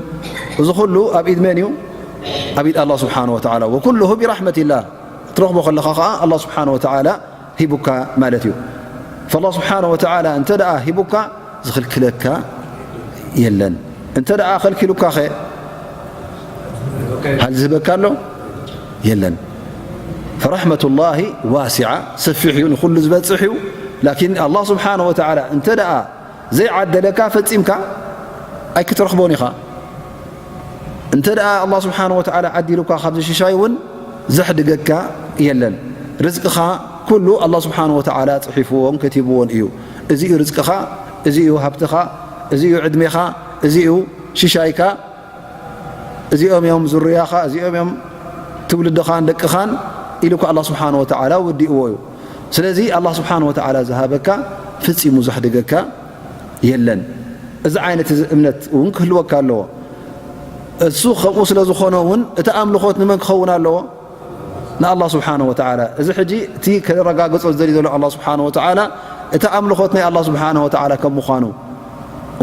እዚ ኩሉ ኣብ ኢድ መን እዩ? ኣብ ኢድ ኣላህ ስብሓነሁ ወተዓላ። وكله برحمة الله። ትረኽቦ ከለኻ ኸዓ ኣላህ ስብሓነሁ ወተዓላ ሂቡካ ማለት እዩ። فالله سبحانه وتعالى እንተ ደኣ ሂቡካ ዝኽልክለካ የለን። እንተ ደኣ ከልኪሉካ ኸ ሃል ዝህበካ ኣሎ? የለን። فرحمة الله واسعة፣ ሰፊሕ እዩ፣ ንኹሉ ዝበጽሕ እዩ። ላኪን ኣላህ ስብሓነሁ ወተዓላ እንተ ደኣ ዘይዓደለካ ፈጺምካ ኣይክትረኽቦን ኢኻ። እንተ ደኣ ኣላህ ስብሓነሁ ወተዓላ ዓዲሉካ ካብዚ ሽሻይ እውን ዘሕድገካ የለን። ርዝቅኻ ኩሉ ኣላህ ስብሓነሁ ወተዓላ ጽሒፍዎን ከቲብዎን እዩ። እዚ እዩ ርዝቅኻ፣ እዚ እዩ ሃብትኻ፣ እዚ እዩ ዕድሜኻ፣ እዚ እዩ ሽሻይካ፣ እዚኦም እዮም ዙርያኻ፣ እዚኦም እዮም ትውልድኻን ደቅኻን ኢሉ እኮ ኣላህ ስብሓነሁ ወተዓላ ወዲእዎ እዩ። ስለዚ ኣላህ ስብሓነሁ ወተዓላ ዝሃበካ ፍጺሙ ዘሕድገካ የለን። እዚ ዓይነት እዚ እምነት እውን ክህልወካ ኣለዎ። እሱ ከምኡ ስለ ዝኾነ እውን እቲ ኣምልኾት ንመን ክኸውን ኣለዎ? ንኣላህ ስብሓነሁ ወተዓላ። እዚ ሕጂ እቲ ከረጋግጾ ዝደልዩ ዘሎ ኣላህ ስብሓነሁ ወተዓላ እቲ ኣምልኾት ናይ ኣላህ ስብሓነሁ ወተዓላ ከም ምዃኑ።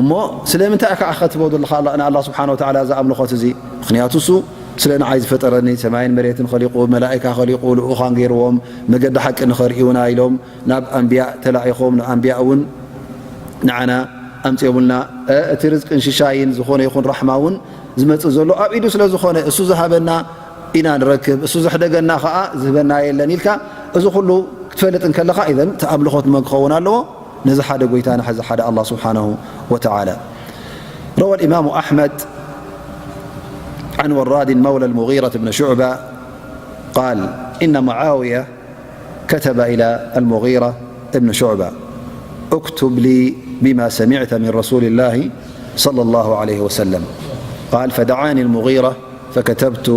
እሞ ስለምንታይ ኢኻ ክትህቦ ዘለኻ ንኣላህ ስብሓነሁ ወተዓላ እዚ ኣምልኾት እዚ? ምኽንያቱ እሱ ስለ ንዓይ ዝፈጠረኒ፣ ሰማይን መሬትን ኸሊቑ፣ መላኢካ ኸሊቑ፣ ልኡኻን ገይርዎም፣ መገዲ ሓቂ ንኸርእዩና ኢሎም ናብ ኣንብያ ተላኢኾም፣ ንኣንብያ እውን ንዓና ኣምጺኦምልና። እ፣ እቲ ርዝቅን ሽሻይን ዝኾነ ይኹን ራሕማ እውን ዝመጽእ ዘሎ ኣብ ኢዱ ስለ ዝኾነ፣ እሱ ዝሃበና ኢና ንረክብ፣ እሱ ዘሕደገና ኸኣ ዝህበና የለን ኢልካ፣ እዚ ኩሉ ክትፈልጥ እንከለኻ፣ ኢዘን እቲ ኣምልኾት ንመን ክኸውን ኣለዎ? ነዚ ሓደ ጎይታ፣ ነዚ ሓደ ኣላህ ስብሓነሁ ወተዓላ። روى الإمام أحمد عن وراد مولى المغيرة بن شعبة قال: إن معاوية كتب إلى المغيرة بن شعبة: اكتب لي بما سمعت من رسول الله صلى الله عليه وسلم. قال: فدعاني المغيرة فكتبت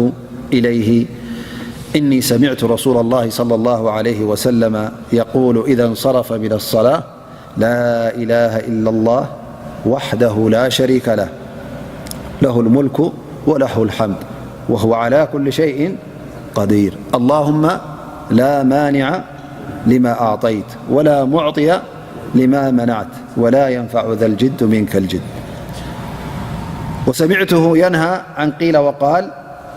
إليه: إني سمعت رسول الله صلى الله عليه وسلم يقول إذا انصرف من الصلاة: لا إله إلا الله وحده لا شريك له، له الملك وله الحمد وهو على كل شيء قدير. اللهم لا مانع لما أعطيت ولا معطي لما منعت ولا ينفع ذا الجد منك الجد. وسمعته ينهى عن قيل وقال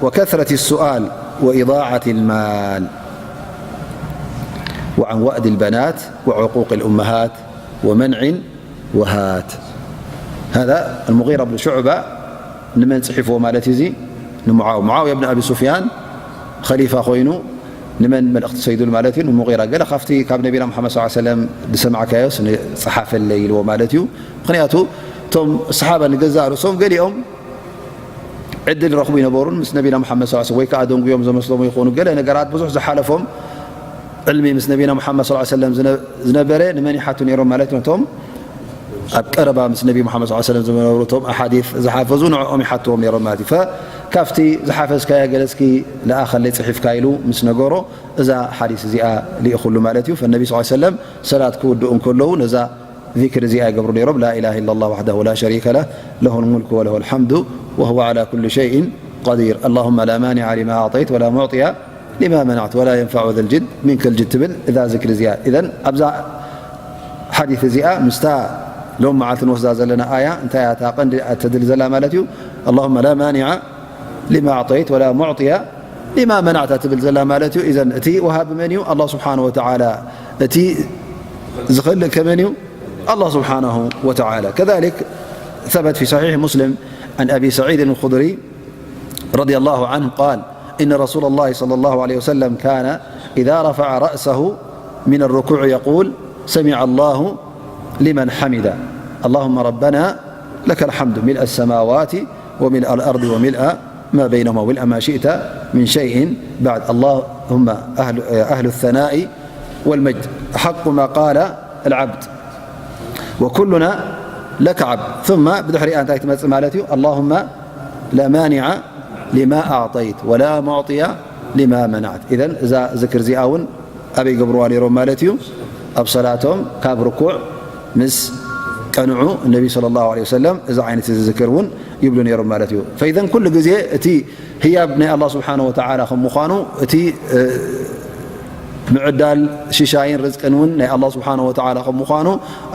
وكثرة السؤال وإضاعة المال وعن وأد البنات وعقوق الأمهات ومنع وهات. هذا المغيرة بن شعبة ንመን ጽሒፍዎ ማለት እዩ? እዚ ንሙዓው-፣ ሙዓውያ ብን ኣቢ ሱፍያን ኸሊፋ ኮይኑ ንመን መልእኽቲ ሰይዱሉ ማለት እዩ? ንሙጊራ። ገለ ካብቲ ካብ ነቢና ሙሓመድ ሰለላሁ ዐለይሂ ወሰለም ዝሰማዕካዮስ ንጸሓፈለይ ኢልዎ ማለት እዩ። ምኽንያቱ እቶም ሰሓባ ንገዛእ ርእሶም ገሊኦም ዕድል ረኽቡ ይነበሩን ምስ ነቢና ሙሓመድ ሰለላሁ ዐለይሂ ወሰለም ወይ ከዓ ደንጉዮም ዘመስሎም ይኾኑ። ገለ ነገራት ብዙሕ ዝሓለፎም ዕልሚ ምስ ነቢና ሙሓመድ ሰለላሁ ዐለይሂ ወሰለም ዝነ-፣ ዝነበረ ንመን ይሓቱ ነይሮም ማለት እዮም? እቶም ኣብ ቀረባ ምስ ነቢ ሙሓመድ ሰለላሁ ዐለይሂ ወሰለም ዝነበሩ እቶም ኣሓዲስ ዝሓፈዙ ንዕኦም ይሓትዎም ነይሮም ማለት እዩ። ፈ-፣ ካብቲ ዝሓፈዝካያ ገለ እስኪ ለኣኸለይ ጽሒፍካ ኢሉ ምስ ነገሮ እዛ ሓዲስ እዚኣ ልኢኹሉ ማለት እዩ። ፈነቢ ሰለላሁ ዐለይሂ ወሰለም ሰላት ክውድኡ እንከለዉ ነዛ ዚክር እዚኣ ይገብሩ ነይሮም። لا إله إلا الله وحده لا شريك له، له الملك وله الحمد وهو على كل شيء قدير. اللهم لا مانع لما أعطيت ولا معطي لما منعت ولا ينفع ذا الجد منك الجد ትብል እዛ ዝክሪ እዚኣ። ኢዘን ኣብዛ ሓዲት እዚኣ ምስታ ሎም መዓልቲ ንወስዳ ዘለና ኣያ እንታይ እያ እታ ቀንዲ እተድሊ ዘላ ማለት እዩ? اللهم لا مانع لما أعطيت ولا معطي لما منعت ትብል ዘላ ማለት እዩ። ኢዘን እቲ ወሃቢ መን እዩ? ኣላህ ስብሓነሁ ወተዓላ። እቲ ዝኸልእ ከመን እዩ? ኣላህ ስብሓነሁ ወተዓላ። كذلك ثبت في صحيح مسلم عن أبي سعيد الخدري رضي الله عنه قال: إن رسول الله صلى الله عليه وسلم كان إذا رفع رأسه من الركوع يقول: سمع الله لمن حمده، اللهم ربنا لك الحمد ملء السماوات وملء الأرض وملء ما بينهما وملء ما شئت من شيء بعد. اللهم أهل، أهل الثناء والمجد، أحق ما قال العبد، وكلنا ለከዓብ ثم ብድሕሪኣ እንታይ ትመጽእ ማለት እዩ? اللهم لا مانع لما أعطيت ولا معطي لما منعت። إذن እዛ ዝክር እዚኣ እውን ኣበይ ገብርዋ ነይሮም ማለት እዩ? ኣብ ሰላቶም ካብ ርኩዕ ምስ ቀንዑ ነቢ صلى الله عليه وسلم እዚ ዓይነት እዚ ዝክር እውን ይብሉ ነይሮም ማለት እዩ። فإذن ኩሉ ግዜ እቲ ህያብ ናይ ኣላህ ስብሓነ ወተዓላ ከም ምዃኑ፣ እቲ ምዕዳል ሽሻይን ርዝቅን እውን ናይ ኣላህ ስብሓነ ወተዓላ ከም ምዃኑ፣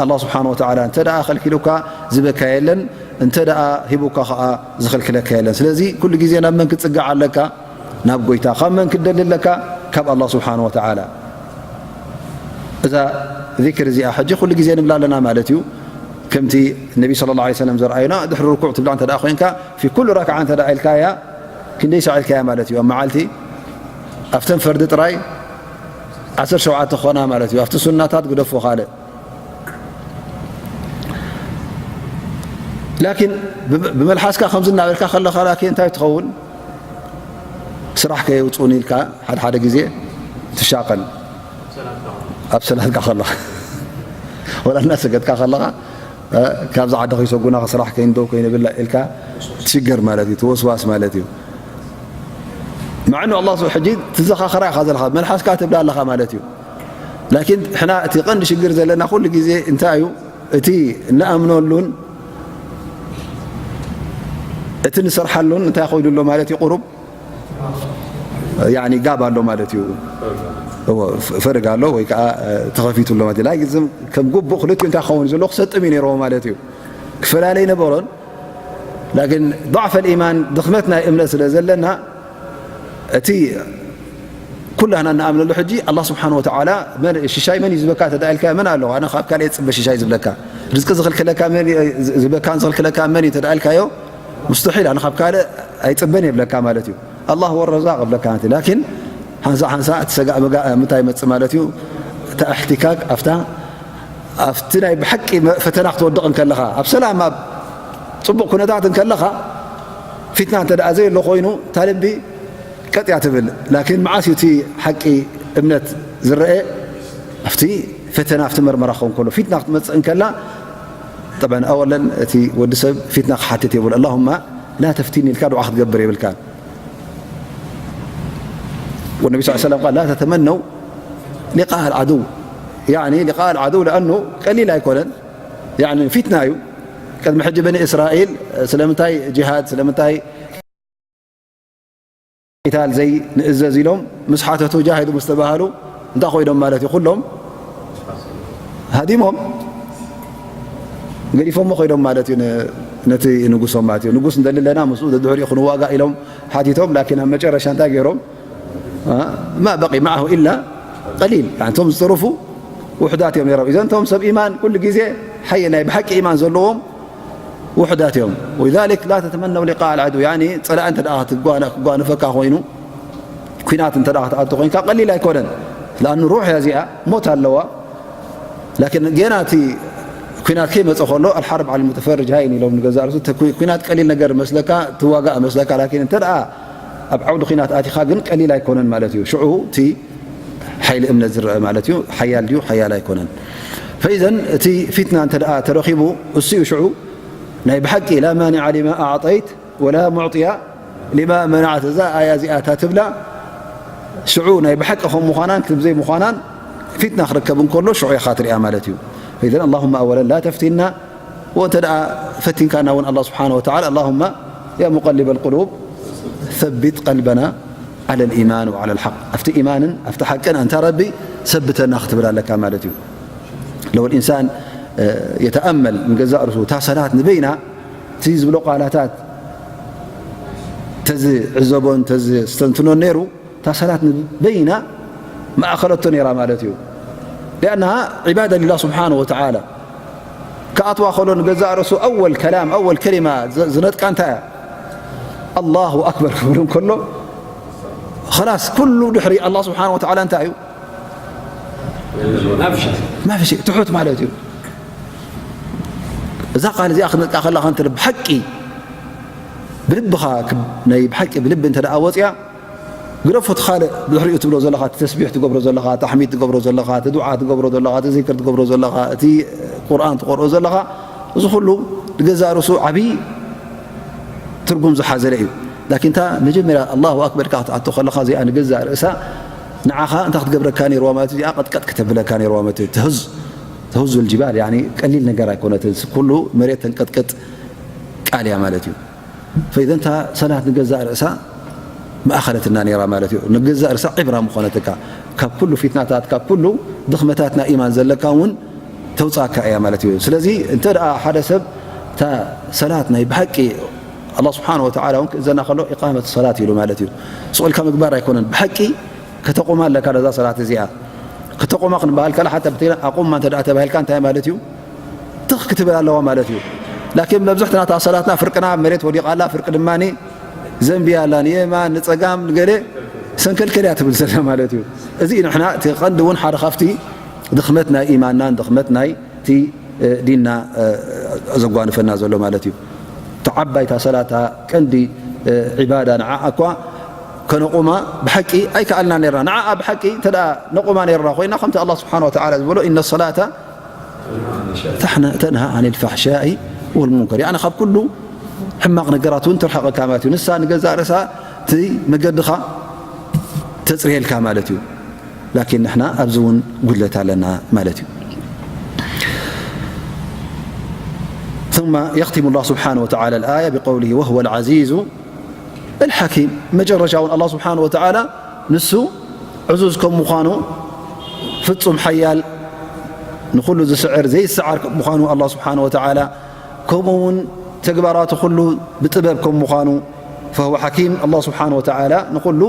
ኣላህ ስብሓነ ወተዓላ እንተ ደኣ ከልኪሉካ ዝበካ የለን፣ እንተ ደኣ ሂቡካ ኸዓ ዝኽልክለካ የለን። ስለዚ ኩሉ ግዜ ናብ መን ክትጽጋዕ ኣለካ? ናብ ጎይታ። ካብ መን ክትደሊ ኣለካ? ካብ ኣላህ ስብሓነ ወተዓላ። እዛ ዚክር እዚኣ ሕጂ ኩሉ ግዜ ንብላ ኣለና ማለት እዩ። ከምቲ ነቢ ሰለላሁ ዐለይሂ ወሰለም ዘርኣዩና፣ ድሕሪ ርኩዕ ትብላ እንተ ደኣ ኮይንካ፣ ፊ ኩሉ ረክዓ እንተ ደኣ ኢልካያ፣ ክንደይ ሳዕ ኢልካያ ማለት እዩ? ኣብ መዓልቲ ኣብተን ፈርዲ ጥራይ ዓሰርተ ሸውዓተ ክኾና ማለት እዩ። ኣብቲ ሱናታት ግደፎ ካልእ። ላኪን ብ-፣ ብመልሓስካ ከምዚ እናበልካ ከለኻ ላኪን እንታይ ትኸውን? ስራሕ ከየውፅኡኒ ኢልካ ሓደ ሓደ ግዜ ትሻቐል። ኣብ ሰላትካ ከለኻ ወላ እናሰገድካ ከለኻ፣ እ፣ ካብዚ ዓዲ ከይሰጉና ስራሕ ከይንደው ከይንብላ ኢልካ ትሽገር ማለት እዩ፣ ትወስዋስ ማለት እዩ። መዕ ኑ ኣላህ ስብ-፣ ሕጂ ትዘኻኸራ ኢኻ ዘለኻ፣ መልሓስካ ትብላ ኣለኻ ማለት እዩ። ላኪን ሕና እቲ ቀንዲ ሽግር ዘለና ኩሉ ግዜ እንታይ እዩ? እቲ ንኣምነሉን እቲ ንሰርሓሉን እንታይ ኮይኑ ኣሎ ማለት እዩ? ቁሩብ ያኒ ጋብ ኣሎ ማለት እዩ። እዎ፣ ፈ-፣ ፈረግ ኣሎ ወይ ከዓ፣ እ፣ ተኸፊቱ ኣሎ ማለት እዩ። ላኪን ዝም-፣ ከም ግቡእ ክልቲኡ እንታይ ክኸውን እዩ ዘለዎ? ክሰጥም እዩ ነይርዎ ማለት እዩ። ክፈላለ ኣይነበሮን። ላኪን ضعف الإيمان፣ ድኽመት ናይ እምነት ስለ ዘለና፣ እቲ ኩላህና እንኣምነሉ ሕጂ ኣላህ ስብሓነ ወተዓላ መን፣ ሽሻይ መን እዩ ዝበካ እንተ ደኣ ኢልካ፣ መን ኣሎ? ኣነ ካብ ካልእ እየ ዝጽበ ሽሻይ ዝብለካ። ርዝቂ ዝኽልክለካ መን እዩ? ዝ-፣ ዝበካን ዝኽልክለካ መን እዩ እንተ ደኣ ኢልካዮ፣ ሙስተሒል፣ ኣነ ካብ ካልእ ኣይጽበን እየ ይብለካ ማለት እዩ። ኣላህ ወ ረዛቅ ይብለካ ማለት እዩ። ላኪን ሓንሳእ ሓንሳእ እቲ ሰጋእ መጋእ ምንታይ ይመጽእ ማለት እዩ? እቲ እሕትካክ ኣብታ፣ ኣብቲ ናይ ብሓቂ መ-፣ ፈተና ክትወድቕ እንከለኻ፣ ኣብ ሰላም፣ ኣብ ጽቡቕ ኩነታት እንከለኻ፣ ፊትና እንተ ደኣ ዘየሎ ኮይኑ፣ እታ ልቢ ቀጥ እያ ትብል። ላኪን መዓስ እዩ እቲ ሓቂ እምነት ዝረአ? ኣብቲ ፈተና፣ ኣብቲ መርመራ ክኸውን ከሎ፣ ፊትና ክትመጽእ እንከላ፣ ጠብዐን፣ ኣወለን እቲ ወዲ ሰብ ፊትና ክሓትት የብሉ። ኣላሁማ ላ ተፍቲኒ ኢልካ ዱዓ ክትገብር የብልካን። ወነቢ ስ ሰለም ቃል፣ ላ ተተመነው ሊቃ ኣልዓድው፣ ያኒ ሊቃ ኣልዓድው፣ ለኣኑ ቀሊል ኣይኮነን፣ ያኒ ፊትና እዩ። ቅድሚ ሕጂ በኒ እስራኤል ስለምንታይ ጂሃድ፣ ስለምንታይ ቂታል ዘይንእዘዝ ኢሎም ምስ ሓተቱ፣ ጃሂዱ ምስ ተባሃሉ፣ እንታይ ኮይኖም ማለት እዩ? ኩሎም ሃዲሞም፣ ገዲፎሞ ኮይኖም ማለት እዩ፣ ነ-፣ ነቲ ንጉሶም ማለት እዩ። ንጉስ እንደሊ ኣለና፣ ምስኡ ደድሕሪኡ ክንዋጋእ ኢሎም ሓቲቶም፣ ላኪን ኣብ መጨረሻ እንታይ ገይሮም? አ፣ ማ በቂ መዓሁ ኢላ ቀሊል። ያኒ፣ እቶም ዝተረፉ ውሑዳት እዮም ነይሮም። ኢዘን እቶም ሰብ ኢማን ኩሉ ግዜ ሓይ-፣ ናይ ብሓቂ ኢማን ዘለዎም ውሑዳት እዮም። ወሊዛሊክ ላ ተተመነው ሊቃ ኣልዓድው፣ ያኒ፣ ጸላኢ እንተ ደኣ ክትጓነ-፣ ክጓነፈካ ኮይኑ፣ ኲናት እንተ ደኣ ክትኣቱ ኮይንካ፣ ቀሊል ኣይኮነን። ለኣኑ ሩሕ እያ እዚኣ፣ ሞት ኣለዋ። ላኪን ጌና እቲ ኲናት ከይመጸ ከሎ፣ ኣልሓርብ ዓል ሙተፈርጅ ሃይን ኢሎም ንገዛእ ርእሱ፣ እቲ ኩ-፣ ኲናት ቀሊል ነገር መስለካ፣ ትዋጋእ መስለካ፣ ላኪን እንተ ደኣ ኣብ ዓውዲ ኲናት ኣቲኻ ግን ቀሊል ኣይኮነን ማለት እዩ። ሽዑ እቲ ሓይሊ እምነት ዝረአ ማለት እዩ። ሓያል ድዩ? ሓያል ኣይኮነን። ፈኢዘን እቲ ፊትና እንተ ደኣ ተረኺቡ፣ እሱ እዩ ሽዑ ናይ ብሓቂ ላ ማኒዓ ሊማ ኣዕጠይት ወላ ሙዕጥያ ሊማ መናዕት። እዛ ኣያ እዚኣ እታ ትብላ ሽዑ ናይ ብሓቂ ከም ምዃናን ከም ዘይምዃናን ፊትና ክርከብ እንከሎ ሽዑ ኢኻ ትሪኣ ማለት እዩ። ፈኢዘን ኣላሁመ ኣወለን ላ ተፍቲና፣ ወእንተ ደኣ ፈቲንካና እውን ኣላህ ስብሓነ ወተዓላ፣ ኣላሁመ ያ ሙቀሊበል ቁሉብ ሰቢት ቀልበና ዓለል ኢማን ወዓለል ሓቅ፣ ኣብቲ ኢማንን ኣብቲ ሓቅን ኣንታ ረቢ ሰብተና ክትብል ኣለካ ማለት እዩ። ለው ልኢንሳን፣ እ፣ የተኣመል ንገዛእ ርእሱ፣ እታ ሰላት ንበይና እቲ ዝብሎ ቃላታት ተዝዕዘቦን ተዝስተንትኖን ነይሩ፣ እታ ሰላት ንበይና መኣኸለቶ ነይራ ማለት እዩ። ሊኣነሃ ዒባዳ ሊላህ ስብሓነ ወተዓላ። ክኣትዋ ከሎ ንገዛእ ርእሱ ኣወል ከላም፣ ኣወል ከሊማ ዝ-፣ ዝነጥቃ እንታይ እያ? ኣላሁ ኣክበር ክብል እንከሎ፣ ኸላስ ኩሉ ድሕሪ ኣላህ ስብሓነ ወተዓላ እንታይ እዩ? ማፊ ሸይ፣ ትሑት ማለት እዩ። እዛ ቃል እዚኣ ክትነጥቃ ከለኻ እንተ ብሓቂ ብልብኻ ክብ-፣ ናይ ብሓቂ ብልቢ እንተ ደኣ ወፅያ፣ ግደፎ እቲ ካልእ ብድሕሪኡ ትብሎ ዘለኻ፣ እቲ ተስቢሕ ትገብሮ ዘለኻ፣ ታሕሚድ ትገብሮ ዘለኻ፣ እቲ ዱዓ ትገብሮ ዘለኻ፣ እቲ ዚክር ትገብሮ ዘለኻ፣ እቲ ቁርኣን ትቐርኦ ዘለኻ፣ እዚ ኩሉ ንገዛእ ርእሱ ዓብዪ ትርጉም ዝሓዘለ እዩ። ላኪን እታ መጀመርያ ኣላሁ ኣክበር ኢልካ ክትኣቱ ከለኻ እዚኣ ንገዛእ ርእሳ ንዓኻ እንታይ ክትገብረካ ነይርዋ ማለት እዩ? እዚኣ ቀጥቀጥ ክተብለካ ነይርዋ ማለት እዩ። ተህዝ-፣ ተህዙል ጅባል፣ ያኒ ቀሊል ነገር ኣይኮነትን። ኩሉ መሬት ተንቀጥቅጥ ቃል እያ ማለት እዩ። ፈኢዘን እታ ሰላት ንገዛእ ርእሳ መኣኸለትና ነይራ ማለት እዩ። ንገዛእ ርእሳ ዕብራ ምኾነትካ፣ ካብ ኩሉ ፊትናታት፣ ካብ ኩሉ ድኽመታት ናይ ኢማን ዘለካ እውን ተውፅኣካ እያ ማለት እዩ። ስለዚ እንተ ደኣ ሓደ ሰብ እታ ሰላት ናይ ብሓቂ ኣላህ ስብሓነ ወተዓላ እውን ክእዘና ከሎ ኢቃመት ሰላት ኢሉ ማለት እዩ። ስቕ ኢልካ ምግባር ኣይኮነን። ብሓቂ ከተቑማ ኣለካ ነዛ ሰላት እዚኣ። ከተቑማ ክንበሃል ከላ ሓታ ብትግርኛ ኣቑማ እንተ ደኣ ተባሂልካ እንታይ ማለት እዩ? ትኽ ክትብል ኣለዋ ማለት እዩ። ላኪን መብዝሕትና እታ ሰላትና ፍርቅና ኣብ መሬት ወዲቓ ኣላ፣ ፍርቂ ድማ ዘንብያ ኣላ፣ ንየማን ንጸጋም ንገለ ሰንከልከል እያ ትብል ዘላ ማለት እዩ። እዚ እዩ ንሕና እቲ ቀንዲ እውን ሓደ ካብቲ ድኽመት ናይ ኢማንናን ድኽመት ናይ እቲ፣ እ፣ ዲንና፣ እ፣ ዘጓንፈና ዘሎ ማለት እዩ። እታ ዓባይ እታ ሰላት እታ ቀንዲ፣ እ፣ ዒባዳ ንዓኣ እኳ ከነቑማ ብሓቂ ኣይከኣልና ነርና። ንዓኣ ብሓቂ እንተ ደኣ ነቑማ ነርና ኮይና ከምቲ ኣላህ ስብሓነ ወተዓላ ዝበሎ ኢነ ሰላተ ተንሃ ዓኒል ፋሕሻኢ ወል ሙንከር፣ ያዕኒ ካብ ኩሉ ሕማቕ ነገራት እውን ተርሕቐካ ማለት እዩ። ንሳ ንገዛእ ርእሳ እቲ መገድኻ ተጽርየልካ ማለት እዩ። ላኪን ንሕና ኣብዚ እውን ጉድለት ኣለና ማለት እዩ። ثم يختم الله سبحانه وتعالى الآية بقوله وهو العزيز الحكيم. መጨረሻ እውን ኣላህ ስብሓነ ወተዓላ ንሱ ዕዙዝ ከም ምዃኑ፣ ፍጹም ሓያል፣ ንኹሉ ዝስዕር ዘይሰዓር ከም ምዃኑ ኣላህ ስብሓነ ወተዓላ፣ ከምኡ እውን ተግባራቱ ኩሉ ብጥበብ ከም ምዃኑ፣ فهو حكيم፣ ኣላህ ስብሓነ ወተዓላ ንኹሉ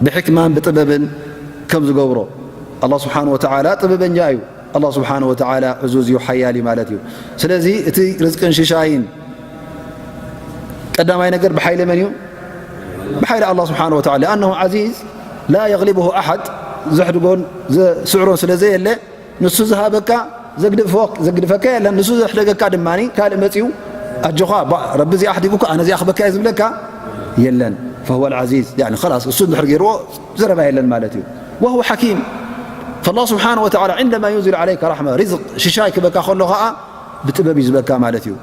ብሕክማን ብጥበብን ከም ዝገብሮ፣ ኣላህ ስብሓነ ወተዓላ ጥበበኛ እዩ። ኣላህ ስብሓነ ወተዓላ ዕዙዝ እዩ፣ ሓያል እዩ ማለት እዩ። ስለዚ እቲ ርዝቅን ሽሻይን ቀዳማይ ነገር ብሓይሊ መን እዩ? ብሓይሊ ኣላህ ስብሓነ ወተዓላ። لأنه عزيز لا يغلبه أحد፣ ዘሕድጎን ዘስዕሮን ስለ ዘየለ፣ ንሱ ዝሃበካ ዘግድፎ-፣ ዘግድፈካ የለን። ንሱ ዘሕደገካ ድማ ካልእ መፂኡ ኣጆኻ፣ ባ-፣ ረቢ እዚኣ ኣሕዲጉካ ኣነ እዚኣ ክበካ እየ ዝብለካ የለን። فهو العزيز، ያኒ خلاص እሱ እንድሕር ገይርዎ ዘረባ የለን ማለት እዩ። وهو حكيم، فالله سبحانه وتعالى عندما ينزل عليك رحمة، ሪዝቅ ሽሻይ ክበካ ከሎ ኸዓ ብጥበብ እዩ ዝበካ ማለት እዩ።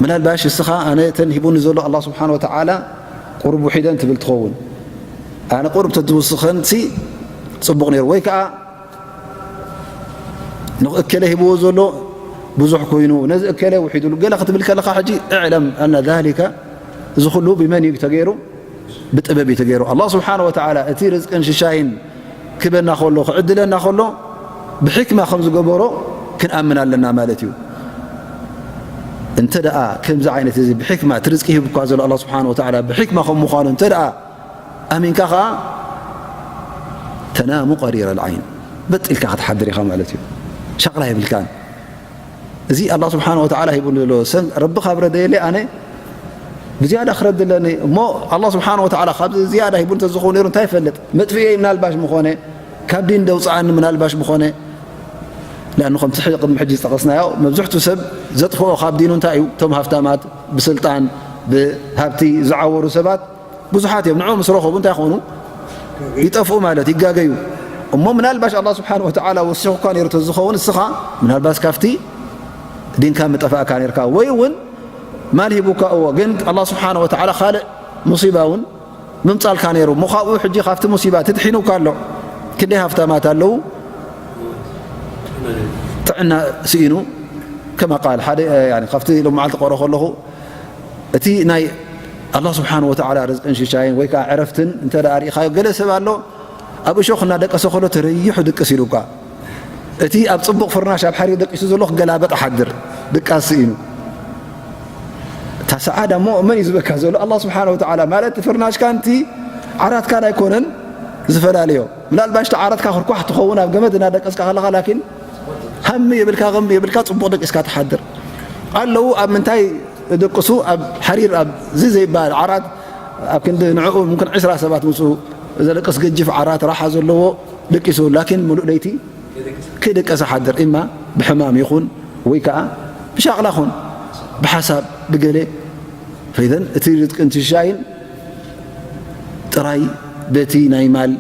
ምናልባሽ እስኻ ኣነ እተን ሂቡኒ ዘሎ ኣላህ ስብሓነ ወተዓላ ቁሩብ ውሒደን ትብል ትኸውን። ኣነ ቁሩብ ተትውስኸንሲ ጽቡቕ ነይሩ። ወይ ከኣ ንእከለ ሂብዎ ዘሎ ብዙሕ ኮይኑ፣ ነዚ እከለ ውሒድሉ ገለ ክትብል ከለኻ፣ ሕጂ እዕለም ኣነ ዛሊከ፣ እዚ ኩሉ ብመን እዩ ተገይሩ? ብጥበብ እዩ ተገይሩ። ኣላህ ስብሓነ ወተዓላ እቲ ርዝቅን ሽሻይን ክበና ከሎ፣ ክዕድለና ከሎ፣ ብሕክማ ከም ዝገበሮ ክንኣምን ኣለና ማለት እዩ። እንተ ደኣ ከምዚ ዓይነት እዚ ብሕክማ እቲ ርዝቂ ሂቡካ ዘሎ ኣላህ ስብሓነ ወተዓላ ብሕክማ ከም ምዃኑ እንተ ደኣ ኣሚንካ ኸዓ ተናሙ ቀሪረ ልዓይን፣ በጥ ኢልካ ክትሓድር ኢኻ ማለት እዩ። ሻቕላ የብልካን። እዚ ኣላህ ስብሓነ ወተዓላ ሂቡኒ ዘሎ ሰም-፣ ረቢ ካብ ረደየለይ ኣነ ብዝያዳ ክረድለኒ እሞ ኣላህ ስብሓነ ወተዓላ ካብዚ ዝያዳ ሂቡ እንተዝኸውን ነይሩ እንታይ ይፈልጥ? መጥፍኤ ምናልባሽ ምኾነ፣ ካብ ዲን ደውፅኣኒ ምናልባሽ ምኾነ። ለኣኑ ከምቲ ሕጂ ቅድሚ ሕጂ ዝጠቐስናዮ መብዝሕቱ ሰብ ዘጥፍኦ ካብ ዲኑ እንታይ እዩ? እቶም ሃፍታማት፣ ብስልጣን ብሃብቲ ዝዓወሩ ሰባት ብዙሓት እዮም። ንዕኡ ምስ ረኸቡ እንታይ ይኾኑ? ይጠፍኡ ማለት ይጋገዩ። እሞ ምናልባሽ ኣላህ ስብሓነ ወተዓላ ወሲኹካ ነይሩ ተዝኸውን እስኻ ምናልባሽ ካብቲ ዲንካ ምጠፋእካ ነይርካ። ወይ እውን ማል ሂቡካ እዎ፣ ግን ኣላህ ስብሓነ ወተዓላ ካልእ ሙሲባ እውን ምምጻልካ ነይሩ። እሞ ካብኡ ሕጂ ካብቲ ሙሲባ ትድሒኑካ ኣሎ። ክንደይ ሃፍታማት ኣለዉ ጥዕና ስኢኑ፣ ከማ ቃል ሓደ፣ ያኒ፣ ካብቲ ሎም መዓልቲ ቀረ ከለኹ እቲ ናይ ኣላህ ስብሓን ወተዓላ ርዝቅን ሽሻይን ወይ ከዓ ዕረፍትን እንተ ደኣ ርኢኻዮ፣ ገለ ሰብ ኣሎ ኣብ እሾኽ እናደቀሰ ከሎ ተረይሑ ድቅስ ኢሉካ። እቲ ኣብ ጽቡቕ ፍርናሽ ኣብ ሓሪር ደቂሱ ዘሎ ክገላበጥ ሓድር ድቃስ ስኢኑ። እታ ሰዓዳ እሞ መን እዩ ዝበካ ዘሎ? ኣላህ ስብሓን ወተዓላ። ማለት ፍርናሽካን እቲ ዓራትካን ኣይኮነን ዝፈላለዮ። ምናልባሽ እቲ ዓራትካ ክርኳሕ ትኸውን ኣብ ገመድ እናደቀስካ ከለኻ፣ ላኪን ሃም የብልካ፣ ገም የብልካ፣ ጽቡቕ ደቂስካ ትሓድር። ኣለዉ ኣብ ምንታይ ደቅሱ? ኣብ ሓሪር፣ ኣብዚ ዘይበሃል ዓራት፣ ኣብ ክንዲ ንዕኡ ምምክን ዕስራ ሰባት ምስኡ ዘደቅስ ገጅፍ ዓራት ራሓ ዘለዎ ደቂሱ፣ ላኪን ምሉእ ለይቲ ከይደቀሰ ሓድር። ኢማ ብሕማም ይኹን ወይ ከኣ ብሻቕላ ኹን ብሓሳብ ብገለ። ፈይዘን እቲ ርዝቅን ትሻይን ጥራይ በቲ ናይ ማል፣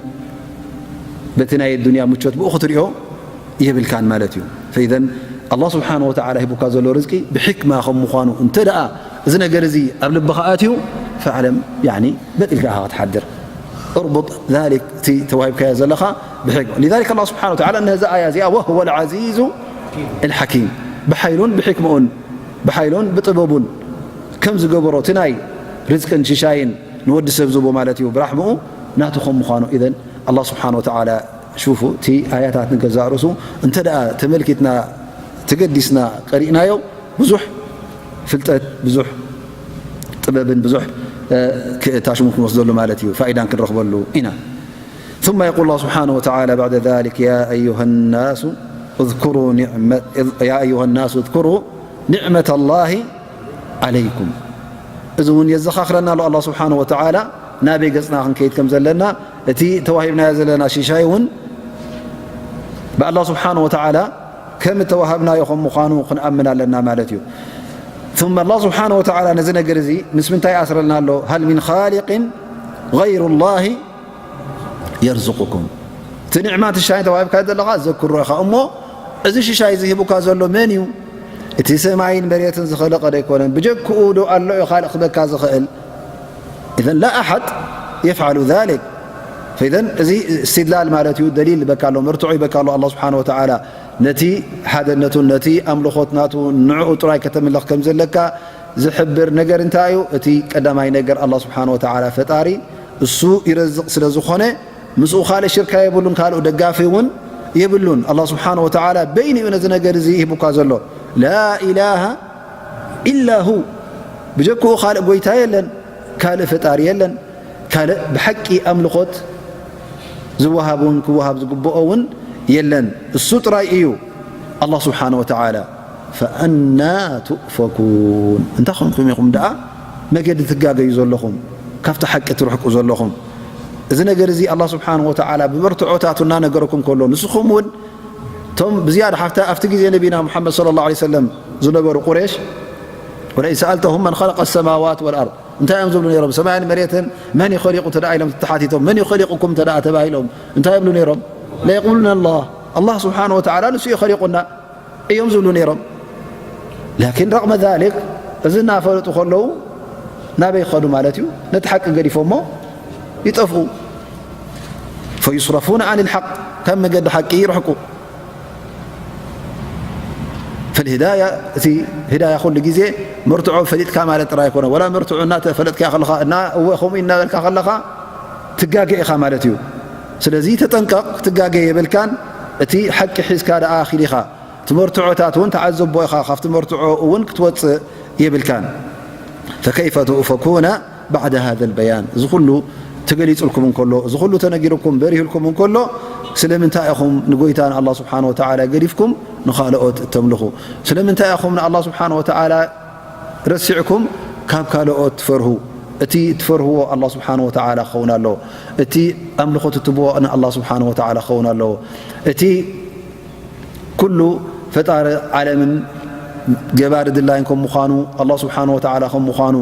በቲ ናይ ዱንያ ምቾት ብኡ ክትሪኦ የብልካን ማለት እዩ። ፈይዘን ኣላህ ስብሓን ወተዓላ ሂቡካ ዘሎ ርዝቂ ብሕክማ ከም ምዃኑ እንተ ደኣ እዚ ነገር እዚ ኣብ ልብኻ ኣትዩ፣ ፈዕለም፣ ያኒ በጥ ኢልካ ኢኻ ክትሓድር። እርቡጥ ዛሊክ፣ እቲ ተዋሂብካዮ ዘለኻ ብሕክማ። ሊዛሊክ ኣላህ ስብሓን ወተዓላ ነዛ ኣያ እዚኣ ወህወ ልዓዚዙ ልሓኪም፣ ብሓይሉን ብሕክምኡን ብሓይሉን ብጥበቡን ከም ዝገበሮ እቲ ናይ ርዝቅን ሽሻይን ንወዲ ሰብ ዝቦ ማለት እዩ ብራሕምኡ ናቱ ከም ምዃኑ። ኢዘን ኣላህ ስብሓን ወተዓላ ሹፉ፣ እቲ ኣያታት ንገዛእ ርእሱ እንተ ደኣ ተመልኪትና ተገዲስና ቀሪእናዮ፣ ብዙሕ ፍልጠት፣ ብዙሕ ጥበብን ብዙሕ፣ እ፣ ክእታሽሙ ክንወስደሉ ማለት እዩ፣ ፋኢዳን ክንረኽበሉ ኢና። ثم يقول الله سبحانه وتعالى بعد ذلك: يا أيها الناس اذكروا نعمة، يا أيها الناس اذكروا نعمة الله عليكم. እዚ እውን የዘኻኽረና ኣሎ ኣላህ ስብሓን ወተዓላ ናበይ ገጽና ክንከይድ ከም ዘለና፣ እቲ ተዋሂብናዮ ዘለና ሽሻይ እውን ብኣላህ ስብሓን ወተዓላ ከም እተዋሃብናዮ ከም ምዃኑ ክንኣምን ኣለና ማለት እዩ። ثم ኣላህ ስብሓን ወተዓላ ነዚ ነገር እዚ ምስ ምንታይ ኣስረልና ኣሎ? هل من خالق غير الله يرزقكم. እቲ ኒዕማ እቲ ሽሻይ ተዋሂብካ ዘለኻ ዘክሮ ኢኻ እሞ፣ እዚ ሽሻይ እዚ ሂቡካ ዘሎ መን እዩ? እቲ ሰማይን መሬትን ዝኸለቐ ዶ ኣይኮነን? ብጀክኡ ዶ ኣሎ እዩ ካልእ ክበካ ዝኽእል? إذن لا أحد يفعل ذلك. فإذن እዚ እስትድላል ማለት እዩ፣ ደሊል ይበካ ኣሎ፣ መርትዖ ይበካ ኣሎ ኣላህ ስብሓን ወተዓላ ነቲ ሓደነቱን ነቲ ኣምልኾት ናቱ ንዕኡ ጥራይ ከተምልኽ ከም ዘለካ ዝሕብር ነገር እንታይ እዩ? እቲ ቀዳማይ ነገር ኣላህ ስብሓን ወተዓላ ፈጣሪ እሱ ይረዝቕ ስለ ዝኾነ ምስኡ ካልእ ሽርካ የብሉን፣ ካልእ ደጋፊ እውን የብሉን። ኣላህ ስብሓን ወተዓላ በይኑ እዩ ነዚ ነገር እዚ ሂቡካ ዘሎ። ላ ኢላሃ ኢላ ሁ፣ ብጀክኡ ካልእ ጎይታ የለን፣ ካልእ ፈጣሪ የለን፣ ካልእ ብሓቂ ኣምልኾት ዝወሃብ እውን ክወሃብ ዝግብኦ እውን የለን፣ እሱ ጥራይ እዩ ኣላህ ስብሓነ ወተዓላ። ፈኣና ቱእፈኩን፣ እንታይ ኾንኩም ኢኹም ደኣ መገዲ ትጋገዩ ዘለኹም፣ ካብቲ ሓቂ ትርሕቁ ዘለኹም? እዚ ነገር እዚ ኣላህ ስብሓነ ወተዓላ ብመርትዖታቱ እናነገረኩም ከሎ፣ ንስኹም እውን እቶም ብዝያዳ ሓፍታ ኣብቲ ግዜ ነቢና ሙሓመድ ሰለላሁ ዐለይሂ ወሰለም ዝነበሩ ቁሬሽ፣ ወለኢን ሰኣልተሁም መን ኸለቀ ሰማዋት ወልኣርድ፣ እንታይ እዮም ዝብሉ ነይሮም? ሰማይን መሬትን መን እዩ ኸሊቑ እንተ ደኣ ኢሎም ተሓቲቶም፣ መን እዩ ኸሊቑኩም እንተ ደኣ ተባሂሎም እንታይ ይብሉ ነይሮም? ለየቁሉነ ኣላህ፣ ኣላህ ስብሓነ ወተዓላ ንሱ እዩ ኸሊቑና እዮም ዝብሉ ነይሮም። ላኪን ረቕመ ዛሊክ፣ እዚ እናፈለጡ ከለዉ ናበይ ይኸዱ ማለት እዩ? ነቲ ሓቂ ገዲፎሞ ይጠፍኡ። ፈዩስረፉነ ዓን ልሓቅ፣ ካብ መገዲ ሓቂ ይርሕቁ። ፈልሂዳያ፣ እቲ ሂዳያ ኩሉ ግዜ መርትዖ ፈሊጥካ ማለት ጥራይ ኣይኮነ፣ ወላ መርትዖ እናተፈለጥካ ከለኻ እና እወ ከምኡ እናበልካ ከለኻ ትጋገ ኢኻ ማለት እዩ። ስለዚ ተጠንቀቕ፣ ክትጋገ የብልካን። እቲ ሓቂ ሒዝካ ደኣ ኺድ ኢኻ። እቲ መርትዖታት እውን ተዓዘቦ ኢኻ፣ ካብቲ መርትዖ እውን ክትወፅእ የብልካን። ፈከይፈ ትኡፈኩነ ባዕደ ሃዘ ልበያን፣ እዚ ኩሉ ተገሊጹልኩም እንከሎ፣ እዚ ኩሉ ተነጊሩኩም በሪሁልኩም እንከሎ፣ ስለምንታይ ኢኹም ንጎይታ ንኣላህ ስብሓነ ወተዓላ ገዲፍኩም ንኻልኦት እተምልኹ? ስለምንታይ ኢኹም ንኣላህ ስብሓነ ወተዓላ ረሲዕኩም ካብ ካልኦት ትፈርሁ? እቲ ትፈርህዎ ኣላህ ስብሓነ ወተዓላ ክኸውን ኣለዎ። እቲ ኣምልኾት እትብዎ ንኣላህ ስብሓነ ወተዓላ ክኸውን ኣለዎ። እቲ ኩሉ ፈጣሪ ዓለምን ገባሪ ድላይን ከም ምዃኑ፣ ኣላህ ስብሓነ ወተዓላ ከም ምዃኑ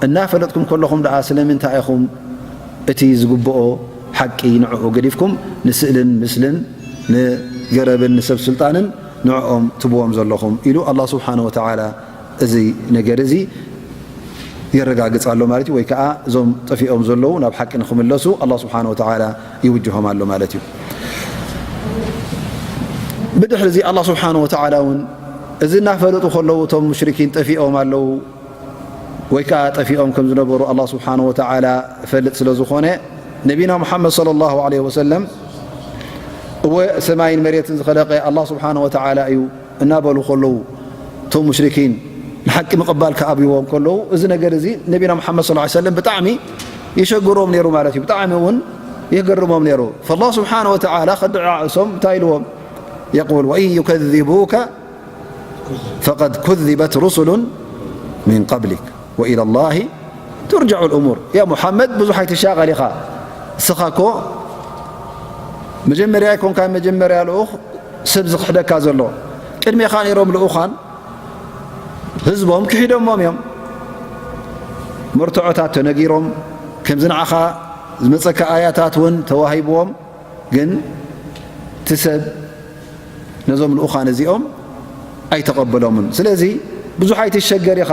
እናፈለጥኩም ከለኹም ደኣ ስለምንታይ ኢኹም እቲ ዝግብኦ ሓቂ ንዕኡ ገዲፍኩም ንስእልን ምስልን ንገረብን ንሰብ ስልጣንን ንዕኦም ትብዎም ዘለኹም? ኢሉ ኣላህ ስብሓነ ወተዓላ እዚ ነገር እዚ የረጋግጽ ኣሎ ማለት እዩ። ወይ ከኣ እዞም ጠፊኦም ዘለዉ ናብ ሓቂ ንኽምለሱ ኣላህ ስብሓነ ወተዓላ ይውጅሆም ኣሎ ማለት እዩ። ብድሕሪ እዚ ኣላህ ስብሓነ ወተዓላ እውን እዚ እናፈለጡ ከለዉ እቶም ሙሽሪኪን ጠፊኦም ኣለዉ ወይ ከኣ ጠፊኦም ከም ዝነበሩ ኣላህ ስብሓነ ወተዓላ ይፈልጥ ስለ ዝኾነ፣ ነቢና ሙሓመድ ሰለላሁ ዐለይሂ ወሰለም፣ እወ ሰማይን መሬትን ዝኸለቀ ኣላህ ስብሓነ ወተዓላ እዩ እናበሉ ከለዉ፣ እቶም ሙሽሪኪን ንሓቂ ምቕባል ክኣብይዎም ከለዉ፣ እዚ ነገር እዚ ነቢና ሙሓመድ ሰለላሁ ዐለይሂ ወሰለም ብጣዕሚ የሸግሮም ነይሩ ማለት እዩ። ብጣዕሚ እውን የገርሞም ነይሩ። ፈላህ ስብሓነ ወተዓላ ከደዓዕሶም እንታይ ኢልዎም? የቁል ወኢን ዩከዚቡከ ፈቀድ ኩዚበት ሩሱሉን ሚን ቀብሊክ ወኢለላሂ ቱርጀዑ ልእሙር። ያ ሙሓመድ ብዙሕ ኣይትሻቐል ኢኻ። እስኻ እኮ መጀመርያ ኣይኮንካን መጀመርያ ልኡኽ ሰብ ዝኽሕደካ ዘሎ። ቅድሜኻ ነይሮም ልኡኻን ህዝቦም ክሒዶሞም እዮም። መርትዖታት ተነጊሮም፣ ከምዚ ንዓኻ ዝመጸካ ኣያታት እውን ተዋሂብዎም፣ ግን እቲ ሰብ ነዞም ልኡኻን እዚኦም ኣይተቐበሎምን። ስለዚ ብዙሕ ኣይትሸገር ኢኻ፣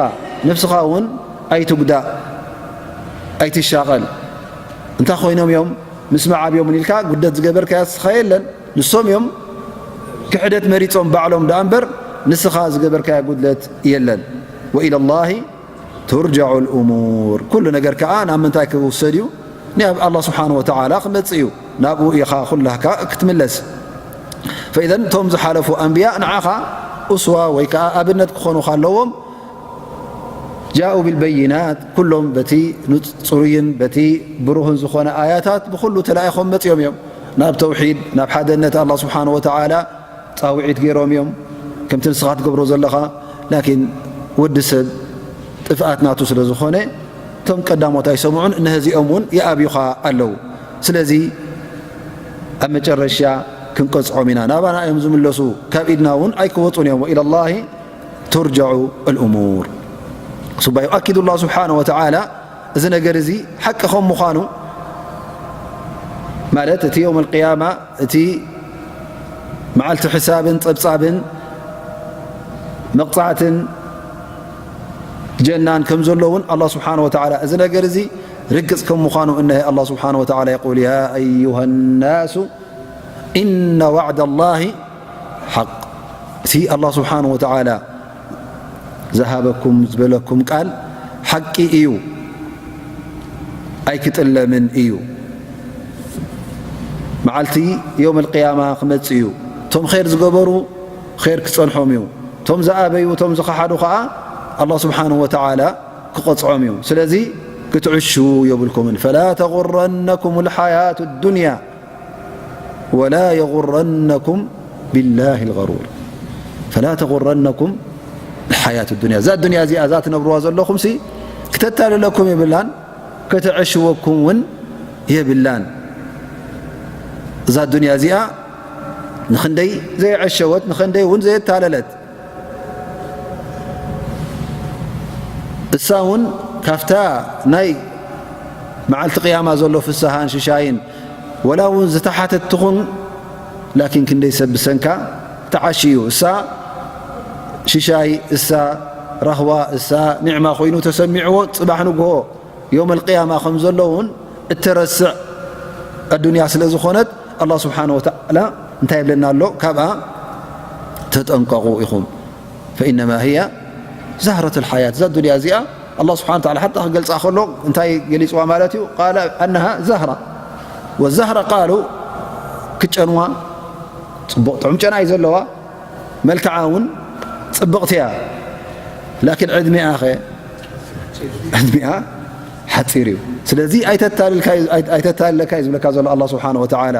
ነፍስኻ እውን ኣይትጉዳእ፣ ኣይትሻቐል። እንታይ ኮይኖም እዮም ምስማዕ ኣብዮምን ኢልካ ጉድለት ዝገበርካዮ ንስኻ የለን፣ ንሶም እዮም ክሕደት መሪጾም ባዕሎም ደኣ እምበር ንስኻ ዝገበርካዮ ጉድለት የለን። ወኢለላሂ ቱርጃዑ ልእሙር። ኩሉ ነገር ከኣ ናብ ምንታይ ክውሰድ እዩ? ናብ ኣላህ ስብሓን ወተዓላ ክመጽእ እዩ። ናብኡ ኢኻ ኩላህካ ክትምለስ። ፈኢዘን እቶም ዝሓለፉ ኣንብያ ንዓኻ ኡስዋ ወይ ከኣ ኣብነት ክኾኑኻ ኣለዎም። ጃኡ ብልበይናት፣ ኩሎም በቲ ንጽሩይን በቲ ብሩህን ዝኾነ ኣያታት ብኹሉ ተላኢኾም መጺኦም እዮም። ናብ ተውሒድ፣ ናብ ሓደነት ኣላህ ስብሓን ወተዓላ ጻውዒት ገይሮም እዮም፣ ከምቲ ንስኻ ትገብሮ ዘለኻ። ላኪን ወዲ ሰብ ጥፍኣት ናቱ ስለ ዝኾነ፣ እቶም ቀዳሞት ኣይሰምዑን፣ እነሀዚኦም እውን ይኣብዩኻ ኣለዉ። ስለዚ ኣብ መጨረሻ ክንቀጽዖም ኢና። ናባና እዮም ዝምለሱ፣ ካብ ኢድና እውን ኣይክወጹን እዮም። ወኢለላሂ ቱርጀዑ ኣልእሙር። ሱባ ዩኣኪዱ ኣላህ ስብሓነ ወተዓላ እዚ ነገር እዚ ሓቂ ከም ምዃኑ፣ ማለት እቲ የውም ኣልቅያማ፣ እቲ መዓልቲ ሕሳብን ጸብጻብን መቕጻዕትን ጀናን ከም ዘሎ እውን ኣላህ ስብሓነ ወተዓላ እዚ ነገር እዚ ርግጽ ከም ምዃኑ እነሀ ኣላህ ስብሓነ ወተዓላ የቁል፣ ያ ኣዩሃ ናሱ ኢነ ዋዕደ ኣላሂ ሓቅ። እቲ ኣላህ ስብሓነ ወተዓላ ዝሃበኩም ዝበለኩም ቃል ሓቂ እዩ፣ ኣይክጥለምን እዩ። መዓልቲ የውም ኣልቅያማ ክመጽእ እዩ። እቶም ኼር ዝገበሩ ኼር ክጸንሖም እዩ። እቶም ዝኣበዩ፣ እቶም ዝኸሓዱ ኸኣ ኣላህ ስብሓነ ወተዓላ ክቐጽዖም እዩ። ስለዚ ክትዕሹ የብልኩምን። ፈላ ተጉረነኩም ልሓያቱ ዱንያ ወላ የጉረነኩም ቢላሂ ልገሩር። ፈላ ተጉረነኩም ልሓያቱ ዱንያ። እዛ ዱንያ እዚኣ፣ እዛ ትነብርዋ ዘለኹምሲ፣ ክተታልለኩም የብላን፣ ከተዕሽወኩም እውን የብላን። እዛ ዱንያ እዚኣ ንኽንደይ ዘየዐሸወት፣ ንኽንደይ እውን ዘየታለለት፣ እሳ እውን ካብታ ናይ መዓልቲ ቅያማ ዘሎ ፍስሃን ሽሻይን፣ ወላ እውን ዝተሓተት ትኹን፣ ላኪን ክንደይ ሰብ ብሰንካ ተዓሽዩ። እሳ ሽሻይ፣ እሳ ራህዋ፣ እሳ ኒዕማ ኮይኑ ተሰሚዕዎ፣ ጽባሕ ንግሆ የውመል ቅያማ ከም ዘሎ እውን እትረስዕ ኣዱንያ ስለ ዝኾነት፣ ኣላህ ስብሓነ ወተዓላ እንታይ ይብለና ኣሎ? ካብኣ ተጠንቀቑ ኢኹም። ፈኢነማ ህያ ዛህረቱል ሓያት። እዛ ዱንያ እዚኣ ኣላህ ስብሓነ ወተዓላ ሓታ ክገልጻ ከሎ እንታይ ገሊጽዋ ማለት እዩ? ቃለ ኣነሃ ዛህራ። ወዛህራ ቃሉ ክጨንዋ ጽቡቕ ጥዑም ጨና እዩ ዘለዋ። መልክዓ እውን ጽብቕቲ እያ። ላኪን ዕድሚኣ ኸ? ዕድሚኣ ሓጺር እዩ። ስለዚ ኣይተታልልካ እዩ፣ ኣይ-፣ ኣይተታልለካ እዩ ዝብለካ ዘሎ ኣላህ ስብሓነ ወተዓላ።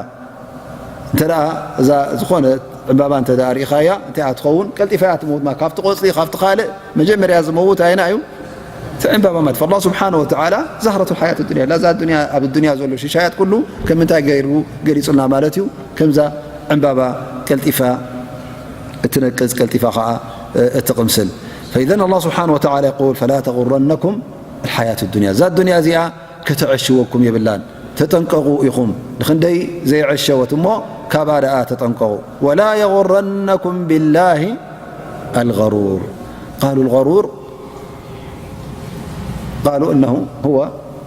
እንተ ደኣ እዛ ዝኾነ ዕምባባ እንተ ደኣ ርኢኻያ፣ እንታይ እያ ትኸውን? ቀልጢፋ እያ ትመውት። ማ ካብቲ ቆጽሊ፣ ካብቲ ካልእ መጀመርያ ዝመውት ኣየና እዩ? እቲ ዕምባባ ማለት። ፈላህ ስብሓነ ወተዓላ ዛህረቱ ሓያት ዱንያ፣ ላዛ ዱንያ፣ ኣብ ዱንያ ዘሎ ሽሻያት ኩሉ ከም ምንታይ ገይሩ ገሊጹልና ማለት እዩ? ከምዛ ዕምባባ ቀልጢፋ እትነቅጽ፣ ቀልጢፋ ኸዓ፣ እ፣ እትቕምስል። ፈኢዘን ኣላህ ስብሓነ ወተዓላ የቁል፣ ፈላ ተጉረነኩም ኣልሓያቱ ዱንያ። እዛ ዱንያ እዚኣ ከተዐሽወኩም የብላን። ተጠንቀቑ ኢኹም። ንኽንደይ ዘየዐሸወት እሞ ካብኣ ደኣ ተጠንቀቑ። ወላ የጉረነኩም ቢላሂ ኣልገሩር። ቃሉ ኣልገሩር ቃሉ እነሁ ሁወ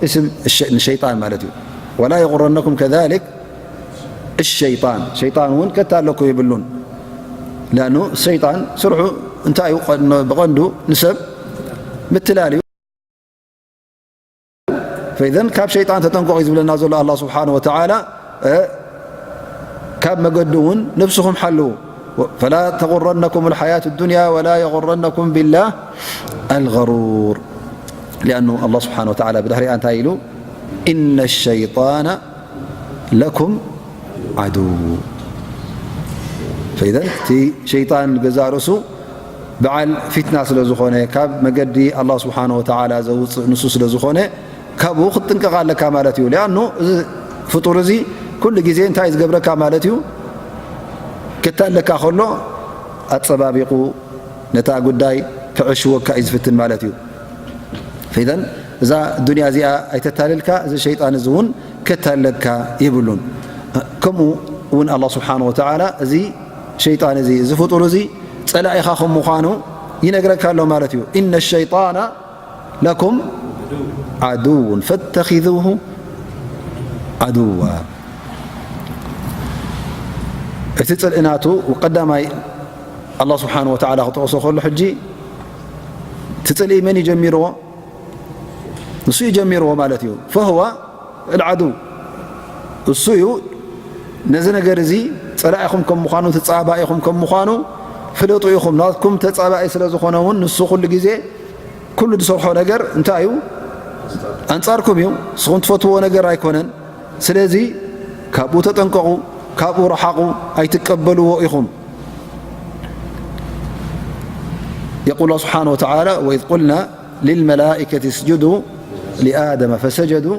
እስም እሸ-፣ ንሸይጣን ማለት እዩ። ወላ የጉረነኩም ከዛሊክ እሸይጣን። ሸይጣን እውን ከታለኩም የብሉን። ላኑ ሸይጣን ስርሑ እንታይ እዩ? ቀን-፣ ብቐንዱ ንሰብ ምትላል እዩ። ፈኢዘን ካብ ሸይጣን ተጠንቀቑ እዩ ዝብለና ዘሎ ኣላህ ስብሓነሁ ወተዓላ። እ፣ ካብ መገዱ እውን ነብስኹም ሓልዉ። ፈላ ተጉረነኩም ልሓያቱ ዱንያ ወላ የጉረነኩም ቢላህ ኣልገሩር። ሊኣኑ ኣላህ ስብሓነሁ ወተዓላ ብድሕሪኣ እንታይ ኢሉ? ኢነ ሸይጣነ ለኩም ዓዱው። ፈኢዘን እቲ ሸይጣን ገዛእ ርእሱ በዓል ፊትና ስለ ዝኾነ፣ ካብ መገዲ ኣላህ ስብሓነሁ ወተዓላ ዘውፅእ ንሱ ስለ ዝኾነ፣ ካብኡ ክትጥንቀቕ ኣለካ ማለት እዩ። ሊኣኑ እዚ ፍጡር እዚ ኩሉ ግዜ እንታይ እዩ ዝገብረካ ማለት እዩ? ክታለካ ከሎ ኣጸባቢቑ ነታ ጉዳይ ክዕሽወካ እዩ ዝፍትን ማለት እዩ። ፈኢዘን እዛ ዱንያ እዚኣ ኣይተታልልካ፣ እዚ ሸይጣን እዚ እውን ከታልለካ የብሉን። ከምኡ እውን ኣላህ ስብሓነሁ ወተዓላ እዚ ሸይጣን እዚ፣ እዚ ፍጡር እዚ ጸላኢኻ ከም ምዃኑ ይነግረካ ኣሎ ማለት እዩ። إن الشيطان لكم عدو فاتخذوه عدوا። እቲ ጽልኢ ናቱ ቀዳማይ ኣላህ ስብሓን ወተዓላ ክጠቕሶ ከሎ፣ ሕጂ እቲ ጽልኢ መን እዩ ጀሚርዎ? ንሱ እዩ ጀሚርዎ ማለት እዩ። فهو العدو፣ እሱ እዩ ነዚ ነገር እዚ ጸላኢኹም ከም ምዃኑ፣ ተጻባኢኹም ከም ምዃኑ ፍለጡ ኢኹም። ናትኩም ተጻባኢ ስለ ዝኾነ እውን ንሱ ኩሉ ግዜ ኩሉ ዝሰርሖ ነገር እንታይ እዩ? ኣንጻርኩም እዩ። ንስኹም ትፈትዎ ነገር ኣይኮነን። ስለዚ ካብኡ ተጠንቀቑ፣ ካብኡ ረሓቑ፣ ኣይትቀበልዎ ኢኹም። يقول الله سبحانه وتعالى: وإذ قلنا للملائكة اسجدوا لآدم فسجدوا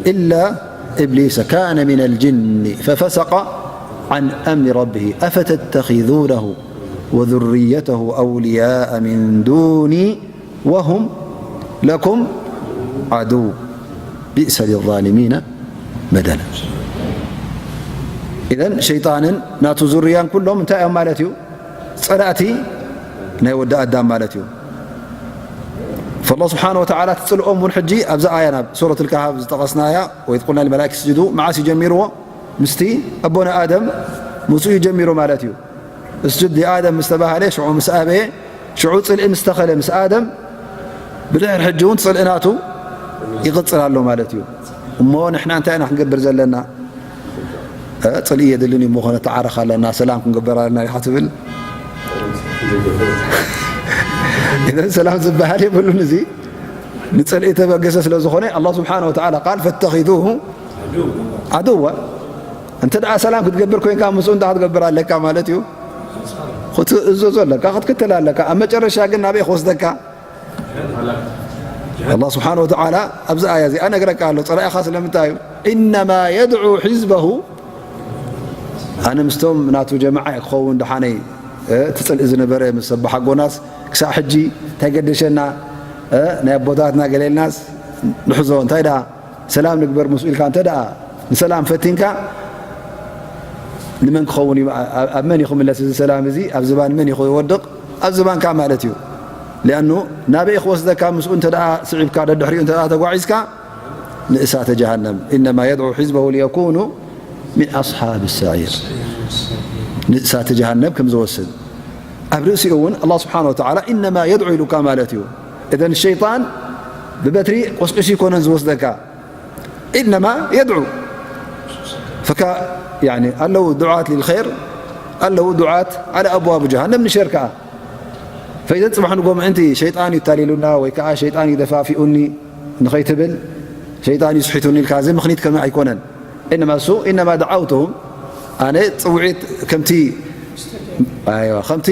إلا إبليس كان من الجن ففسق عن أمر ربه أفتتخذونه وذريته أولياء من دوني وهم لكم عدو بئس للظالمين بدلا። إذن ሸይጣንን ናቱ ዙርያን ኩሎም እንታይ እዮም ማለት እዩ? ጸላእቲ ናይ ወዲ ኣዳም ማለት እዩ። فالله سبحانه وتعالى ትጽልኦም እውን ሕጂ ኣብዛ ኣያ ናብ ሱረት الكهف ዝጠቐስናያ وإذ قلنا للملائكة اسجدوا መዓስ እዩ ጀሚርዎ? ምስቲ ኣቦና ኣደም ምጽኡ እዩ ጀሚሩ ማለት እዩ። اسجد لآدم ምስ ተባህለ ሽዑ ምስ ኣበየ ሽዑ ጽልኢ ምስ ተኸለ ምስ ኣደም ብድሕር ሕጂ እውን ጽልኢ ናቱ ይቕጽል ኣሎ ማለት እዩ። እሞ ንሕና እንታይ ኢና ክንገብር ዘለና? እ፣ ጽልኢ የድልን እዩ እሞ ከነተዓረኽ ኣለና፣ ሰላም ክንግበር ኣለና ኢኻ ትብል። ኢዘን ሰላም ዝበሃል የብሉን። እዚ ንጽልኢ ተበገሰ ስለ ዝኾነ ኣላህ ስብሓን ወተዓላ ቃል ፈተኺዙሁ ዓድዋ። እንተ ደኣ ሰላም ክትገብር ኮይንካ ምስኡ እንታይ ክትገብር ኣለካ ማለት እዩ? ክትእዘዞ ኣለካ፣ ክትክተል ኣለካ። ኣብ መጨረሻ ግን ናበይ ክወስደካ? ኣላህ ስብሓን ወተዓላ ኣብዚ ኣያ እዚኣ ነግረካ ኣሎ። ጸላኢኻ ስለምንታይ እዩ? ኢነማ የድዑ ሒዝበሁ። ኣነ ምስቶም ናቱ ጀማዓ እየ ክኸውን ደሓነይ፣ እ፣ እቲ ጽልኢ ዝነበረ ምስ ኣቦሓጎናስ ክሳዕ ሕጂ እንታይ ገደሸና? እ፣ ናይ ኣቦታትና ገሌልናስ ንሕዞ። እንታይ ደኣ ሰላም ንግበር ምስኡ ኢልካ እንተ ደኣ ንሰላም ፈቲንካ፣ ንመን ክኸውን እዩ? ኣብ፣ ኣብ መን እዩ ክምለስ እዚ ሰላም እዚ? ኣብ ዝባን መን እዩ ክወድቕ? ኣብ ዝባንካ ማለት እዩ። ሊኣኑ ናበይ ክወስደካ? ምስኡ እንተ ደኣ ስዒብካ፣ ደድሕሪኡ እንተ ደኣ ተጓዒዝካ፣ ንእሳተ ጀሃነም። ኢነማ የድዑ ሒዝበሁ ሊየኩኑ ሚን ኣስሓብ ሰዒር። ንእሳተ ጀሃነም ከም ዝወስድ ኣብ ርእሲኡ እውን ኣላህ ስብሓነ ወተዓላ ኢነማ የድዑ ኢሉካ ማለት እዩ። እዘን ሸይጣን ብበትሪ ቆስቂሱ ይኮነን ዝወስደካ። ኢነማ የድዑ። ፈካ-፣ ያኒ፣ ኣለዉ ዱዓት ሊልኸይር፣ ኣለዉ ዱዓት ዓላ ኣብዋብ ጀሃነም ንሸር ከኣ። ፈኢዘን ጽባሕ ንጎ ምእንቲ ሸይጣን እዩ ታሊሉና ወይ ከኣ ሸይጣን እዩ ደፋፊኡኒ ንኸይትብል፣ ሸይጣን እዩ ስሒቱኒ ኢልካ እዚ ምኽኒት ከመይ ኣይኮነን። ኢነማ እሱ፣ ኢነማ ደዓውቱሁም፣ ኣነ ጽውዒት ከምቲ፣ ኣይዋ፣ ከምቲ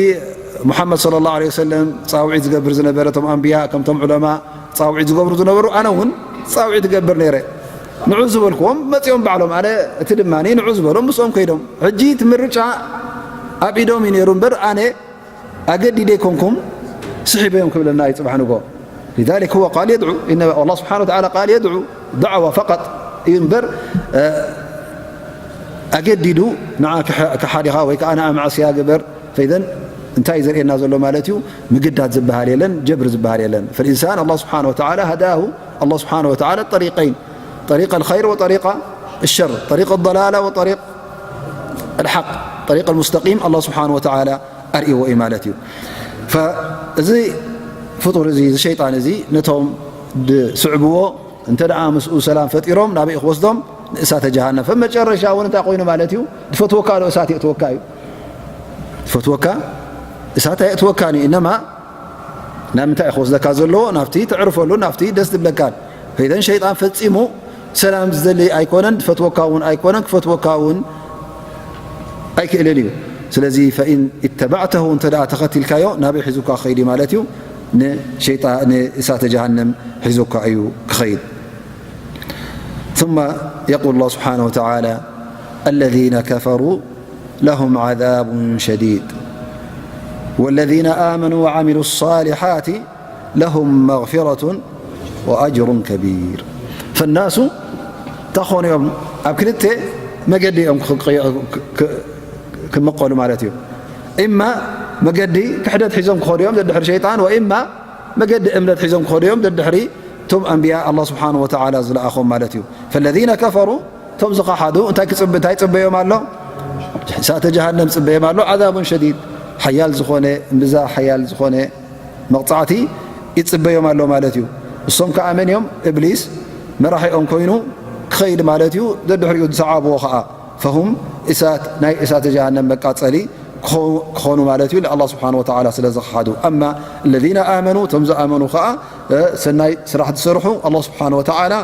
ሙሓመድ ሰለላሁ ዐለይሂ ወሰለም ጻውዒት ዝገብር ዝነበረ፣ እቶም ኣንብያ፣ ከምቶም ዑለማ ጻውዒት ዝገብሩ ዝነበሩ፣ ኣነ እውን ጻውዒት እገብር ነይረ። ንዑ ዝበልክዎም መጺኦም ባዕሎም፣ ኣነ እቲ ድማ ንዑ ዝበሎም ምስኦም ከይዶም። ሕጂ እቲ ምርጫ ኣብ ኢዶም እዩ ነይሩ እምበር፣ ኣነ ኣገዲደ ኣይኮንኩም ስሒበዮም ክብለና እዩ ጽባሕ ንግሆ። لذلك هو قال يدعو، إن الله سبحانه وتعالى قال يدعو دعوة فقط እዩ እምበር፣ እ፣ ኣገዲዱ ንዓ ክሓ-፣ ክሓዲኻ ወይ ከኣ ንዓ ማዕስያ ግበር። ፈኢዘን እንታይ እዩ ዘርእየና ዘሎ ማለት እዩ? ምግዳድ ዝበሃል የለን፣ ጀብር ዝበሃል የለን። فالإنسان الله سبحانه وتعالى هداه الله سبحانه وتعالى الطريقين، طريق الخير وطريق الشر، طريق الضلالة وطريق الحق، طريق المستقيم الله سبحانه وتعالى ኣርእይዎ እዩ ማለት እዩ። ፈ-፣ እዚ ፍጡር እዚ፣ እዚ ሸይጣን እዚ ነቶም ዝስዕብዎ እንተ ደኣ ምስኡ ሰላም ፈጢሮም ናበይ ክወስዶም? ንእሳተ ጀሃነም። ፈመጨረሻ እውን እንታይ ኮይኑ ማለት እዩ? ዝፈትወካ ዶ እሳት የእትወካ እዩ? ዝፈትወካ እሳት ኣየእትወካን እዩ። እነማ ናብ ምንታይ እዩ ክወስደካ ዘለዎ? ናብቲ ተዕርፈሉ፣ ናብቲ ደስ ዝብለካን። ፈኢዘን ሸይጣን ፈጺሙ ሰላም ዝደሊ ኣይኮነን፣ ዝፈትወካ እውን ኣይኮነን፣ ክፈትወካ እውን ኣይክእልን እዩ። ስለዚ ፈኢን ኢተባዕተሁ፣ እንተ ደኣ ተኸቲልካዮ፣ ናበይ ሒዙካ ክኸይድ እዩ ማለት እዩ? ንሸይጣ-፣ ንእሳተ ጀሃነም ሒዙካ እዩ ክኸይድ። ثم يقول الله سبحانه وتعالى: الذين كفروا لهم عذاب شديد والذين آمنوا وعملوا الصالحات لهم مغفرة وأجر كبير. فالناس እንታይ ክኾኑ እዮም? ኣብ ክልተ መገዲ እዮም ክ-፣ ክ-፣ ክ-፣ ክምቐሉ ማለት እዩ። إما መገዲ ክሕደት ሒዞም ክኸዱ እዮም ደድሕሪ ሸይጣን፣ ወኢማ መገዲ እምነት ሒዞም ክኸዱ እዮም ደድሕሪ እቶም ኣንብያ ኣላህ ስብሓነሁ ወተዓላ ዝለኣኾም ማለት እዩ። ፈለዚነ ከፈሩ፣ እቶም ዝኸሓዱ እንታይ ክጽብ-፣ እንታይ ይጽበዮም ኣሎ? እሳተ ጀሃነም ይጽበዮም ኣሎ። ዓዛቡን ሸዲድ፣ ሓያል ዝኾነ፣ እምብዛ ሓያል ዝኾነ መቕጻዕቲ ይጽበዮም ኣሎ ማለት እዩ። እሶም ከኣ መን እዮም? እብሊስ መራሒኦም ኮይኑ ክኸይድ ማለት እዩ። ደድሕሪኡ ዝሰዓብዎ ኸኣ ፈሁም እሳት፣ ናይ እሳተ ጀሃነም መቃጸሊ ክኾ-፣ ክኾኑ ማለት እዩ፣ ንኣላህ ስብሓነ ወተዓላ ስለ ዝኸሓዱ። ኣማ ለዚነ ኣመኑ፣ እቶም ዝኣመኑ ኸኣ፣ እ፣ ሰናይ ስራሕ ዝሰርሑ፣ ኣላህ ስብሓነ ወተዓላ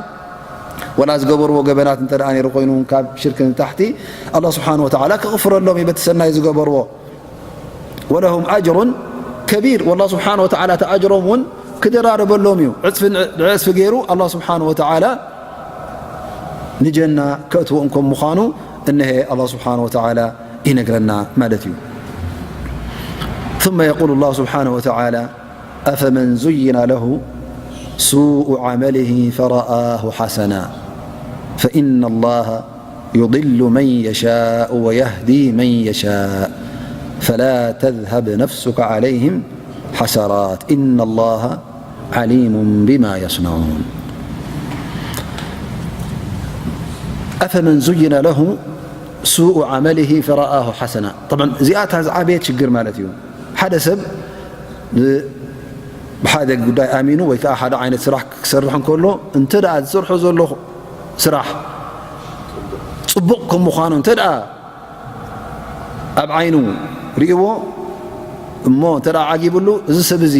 ወላ ዝገበርዎ ገበናት እንተ ደኣ ነይሩ ኮይኑ፣ ካብ ሽርክ ንታሕቲ፣ ኣላህ ስብሓነ ወተዓላ ክቕፍረሎም እዩ በቲ ሰናይ ዝገበርዎ። ወለሁም ኣጅሩን ከቢር፣ ወላህ ስብሓነ ወተዓላ እቲ ኣጅሮም እውን ክደራረበሎም እዩ። ዕጽፊ ንዕጽፊ ገይሩ ኣላህ ስብሓነ ወተዓላ ንጀና ከእትዎም ከም ምዃኑ እነሀ ኣላህ ስብሓነ ወተዓላ ይነግረና ማለት እዩ። ثم يقول الله سبحانه وتعالى: أفمن زين له سوء عمله فرآه حسنا فإن الله يضل من يشاء ويهدي من يشاء فلا تذهب نفسك عليهم حسرات إن الله عليم بما يصنعون. أفمن زين له سوء عمله فرآه حسنا. طبعا እዚኣ እታ ዝዓበየት ሽግር ማለት እዩ። ሓደ ሰብ ን-፣ ብሓደ ጉዳይ ኣሚኑ ወይ ከዓ ሓደ ዓይነት ስራሕ ክሰርሕ እንከሎ፣ እንተ ደኣ ዝሰርሖ ዘሎ ስራሕ ጽቡቕ ከም ምዃኑ እንተ ደኣ ኣብ ዓይኑ ርእይዎ እሞ እንተ ደኣ ዓጊብሉ፣ እዚ ሰብ እዚ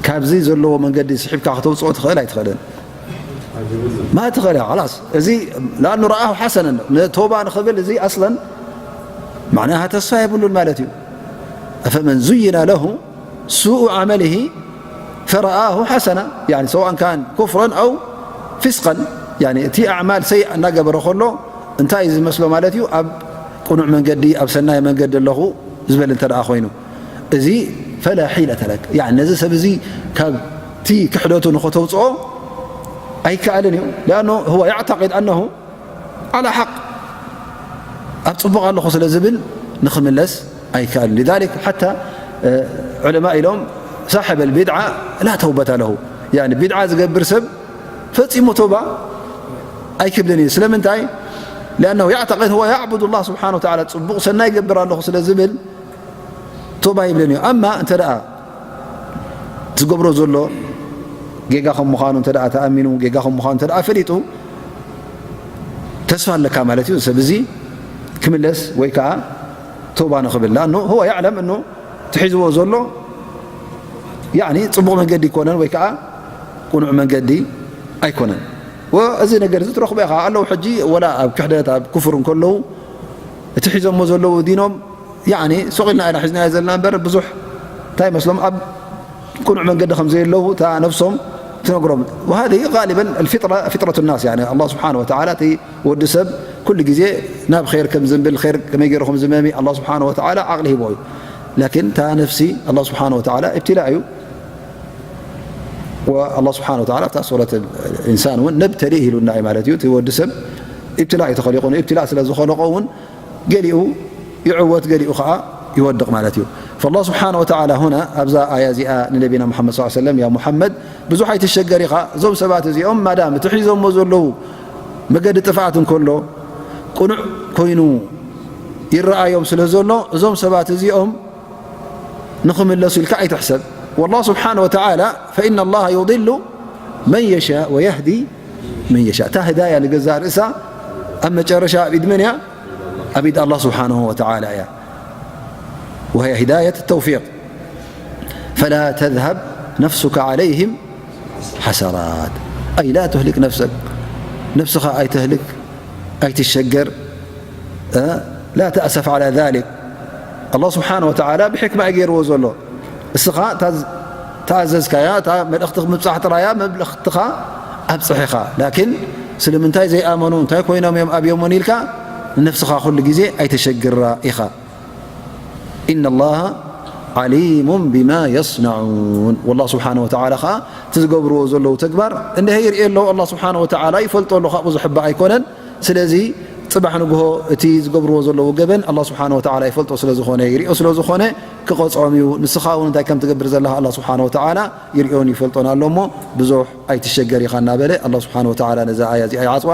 ካብዚ ዘለዎ መንገዲ ስሒብካ ከተውጽኦ ትኽእል ኣይትኽእልን? ማ ትኽእል እያ፣ ኸላስ። እዚ ለኣኑ ረኣሁ ሓሰነን፣ ንቶባ ንኽብል እዚ ኣስለን ማዕናሃ ተስፋ የብሉን ማለት እዩ። أفمن زين له سوء عمله فرآه حسنا، يعني سواء كان كفرا أو فسقا، يعني እቲ ኣዕማል ሰይእ እናገበረ ከሎ እንታይ እዩ ዝመስሎ ማለት እዩ? ኣብ ቅኑዕ መንገዲ፣ ኣብ ሰናይ መንገዲ ኣለኹ ዝበል እንተ ደኣ ኮይኑ፣ እዚ ፈላ ሒለተ ለክ፣ ያኒ ነዚ ሰብ እዚ ካብቲ ክሕደቱ ንኸተውፅኦ ኣይከኣልን እዩ። ሊኣኖ ሁወ ያዕተቂድ ኣነሁ ዓላ ሓቅ፣ ኣብ ፅቡቕ ኣለኹ ስለ ዝብል ንኽምለስ ኣይከኣልን። ሊዛሊክ ሓታ ዑለማ ኢሎም ሳሕብ ኣልቢድዓ ላ ተውበተ ለሁ፣ ያኒ ቢድዓ ዝገብር ሰብ ፈጺሙ ተውባ ኣይክብልን እዩ። ስለምንታይ? ሊኣነሁ ያዕተቂድ ሁወ ያዕቡዱ ላህ ስብሓነ ወተዓላ፣ ፅቡቕ ሰናይ ይገብር ኣለኹ ስለ ዝብል ቶባ ይብልን እዩ። ኣማ እንተ ደኣ ዝገብሮ ዘሎ ጌጋ ከም ምዃኑ እንተ ደኣ ተኣሚኑ፣ ጌጋ ከም ምዃኑ እንተ ደኣ ፈሊጡ፣ ተስፋ ኣለካ ማለት እዩ። ሰብ እዚ ክምለስ ወይ ከዓ ቶባ ንኽብል። ለኣኑ ሁወ ያዕለም እኑ ትሒዝዎ ዘሎ ያዕኒ ጽቡቕ መንገዲ ኣይኮነን ወይ ከዓ ቅኑዕ መንገዲ ኣይኮነን። ወ-፣ እዚ ነገር እዚ ትረኽቦ ኢኻ። ኣለዉ ሕጂ ወላ ኣብ ክሕደት፣ ኣብ ክፍር እንከለዉ፣ እቲ ሒዞሞ ዘለዉ ዲኖም ያኒ ሱቕ ኢልና ኢና ሒዝናዮ ዘለና እምበር፣ ብዙሕ እንታይ ይመስሎም ኣብ ቅኑዕ መንገዲ ከም ዘየለዉ እታ ነፍሶም ትነግሮም። وهذه غالبا الفطرة، فطرة الناس، يعني الله سبحانه وتعالى እቲ ወዲ ሰብ ኩሉ ግዜ ናብ ኸይር ከም ዝንብል፣ ኸይር ከመይ ገይሩ ከም ዝመሚ ኣላህ ስብሓነ ወተዓላ ዓቕሊ ሂቦ እዩ። ላኪን እታ ነፍሲ ኣላህ ስብሓነ ወተዓላ ኢብትላእ እዩ። ወኣላህ ስብሓነ ወተዓላ ኣብታ ሱረት ኢንሳን እውን ነብተሊእ ኢሉና እዩ ማለት እዩ። እቲ ወዲ ሰብ ኢብትላእ እዩ ተኸሊቑ። ንኢብትላእ ስለ ዝኸለቆ እውን ገሊኡ ይዕወት፣ ገሊኡ ኸዓ ይወድቕ ማለት እዩ። ፈላህ ስብሓነ ወተዓላ ሁና ኣብዛ ኣያ እዚኣ ንነቢና ሙሓመድ ሰለላሁ ዐለይሂ ወሰለም፣ ያ ሙሓመድ፣ ብዙሕ ኣይትሸገር ኢኻ። እዞም ሰባት እዚኦም ማዳም እቲ ሒዞሞ ዘለዉ መገዲ ጥፍኣት እንከሎ ቅኑዕ ኮይኑ ይረኣዮም ስለ ዘሎ፣ እዞም ሰባት እዚኦም ንኽምለሱ ኢልካ ኣይትሕሰብ። ወላህ ስብሓነ ወተዓላ ፈኢነ ላህ ዩድሉ መን የሻእ ወየህዲ መን የሻእ። እታ ህዳያ ንገዛእ ርእሳ ኣብ መጨረሻ ኣብ ኢድ መን እያ? ኣብ ኢድ ኣላህ ስብሓነሁ ወተዓላ እያ። وهي هداية التوفيق. فلا تذهب نفسك عليهم حسرات، أي لا تهلك نفسك، ነፍስኻ ኣይተህልክ፣ ኣይትሸገር፣ እ፣ لا تأسف على ذلك። ኣላህ ስብሓነ ወተዓላ ብሕክማ እዩ ገይርዎ ዘሎ። እስኻ እታ ዝ-፣ ተኣዘዝካያ፣ እታ መልእኽቲ ምብጻሕ ጥራያ መልእኽትኻ ኣብጽሕ ኢኻ። ላኪን ስለምንታይ ዘይኣመኑ፣ እንታይ ኮይኖም እዮም ኣብዮሞን ኢልካ ንነፍስኻ ኩሉ ግዜ ኣይተሸግራ ኢኻ። ኢነ ላሃ ዓሊሙን ቢማ የስነዑን። ወላህ ስብሓነ ወተዓላ ኸዓ እቲ ዝገብርዎ ዘለዉ ተግባር እንድሀ ይርእዮ ኣለዉ። ኣላህ ስብሓነ ወተዓላ ይፈልጦ ኣሎ፣ ካብኡ ዝሕባእ ኣይኮነን። ስለዚ ጽባሕ ንግሆ እቲ ዝገብርዎ ዘለዉ ገበን ኣላህ ስብሓነ ወተዓላ ይፈልጦ ስለ ዝኾነ፣ ይሪኦ ስለ ዝኾነ ክቐጽዖም እዩ። ንስኻ እውን እንታይ ከም ትገብር ዘለኻ ኣላህ ስብሓነ ወተዓላ ይሪኦን ይፈልጦን ኣሎ እሞ ብዙሕ ኣይትሸገር ኢኻ እናበለ ኣላህ ስብሓነ ወተዓላ ነዛ ኣያ እዚኣ ይዓጽዋ።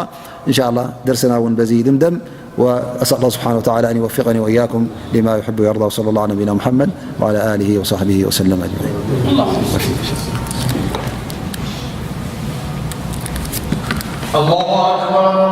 ኢንሻ ኣላህ ደርስና እውን በዚ ይድምደም። وأسأل الله سبحانه وتعالى أن يوفقني وإياكم لما يحب ويرضى، وصلى الله على نبينا محمد وعلى آله وصحبه وسلم أجمعين. الله أكبر.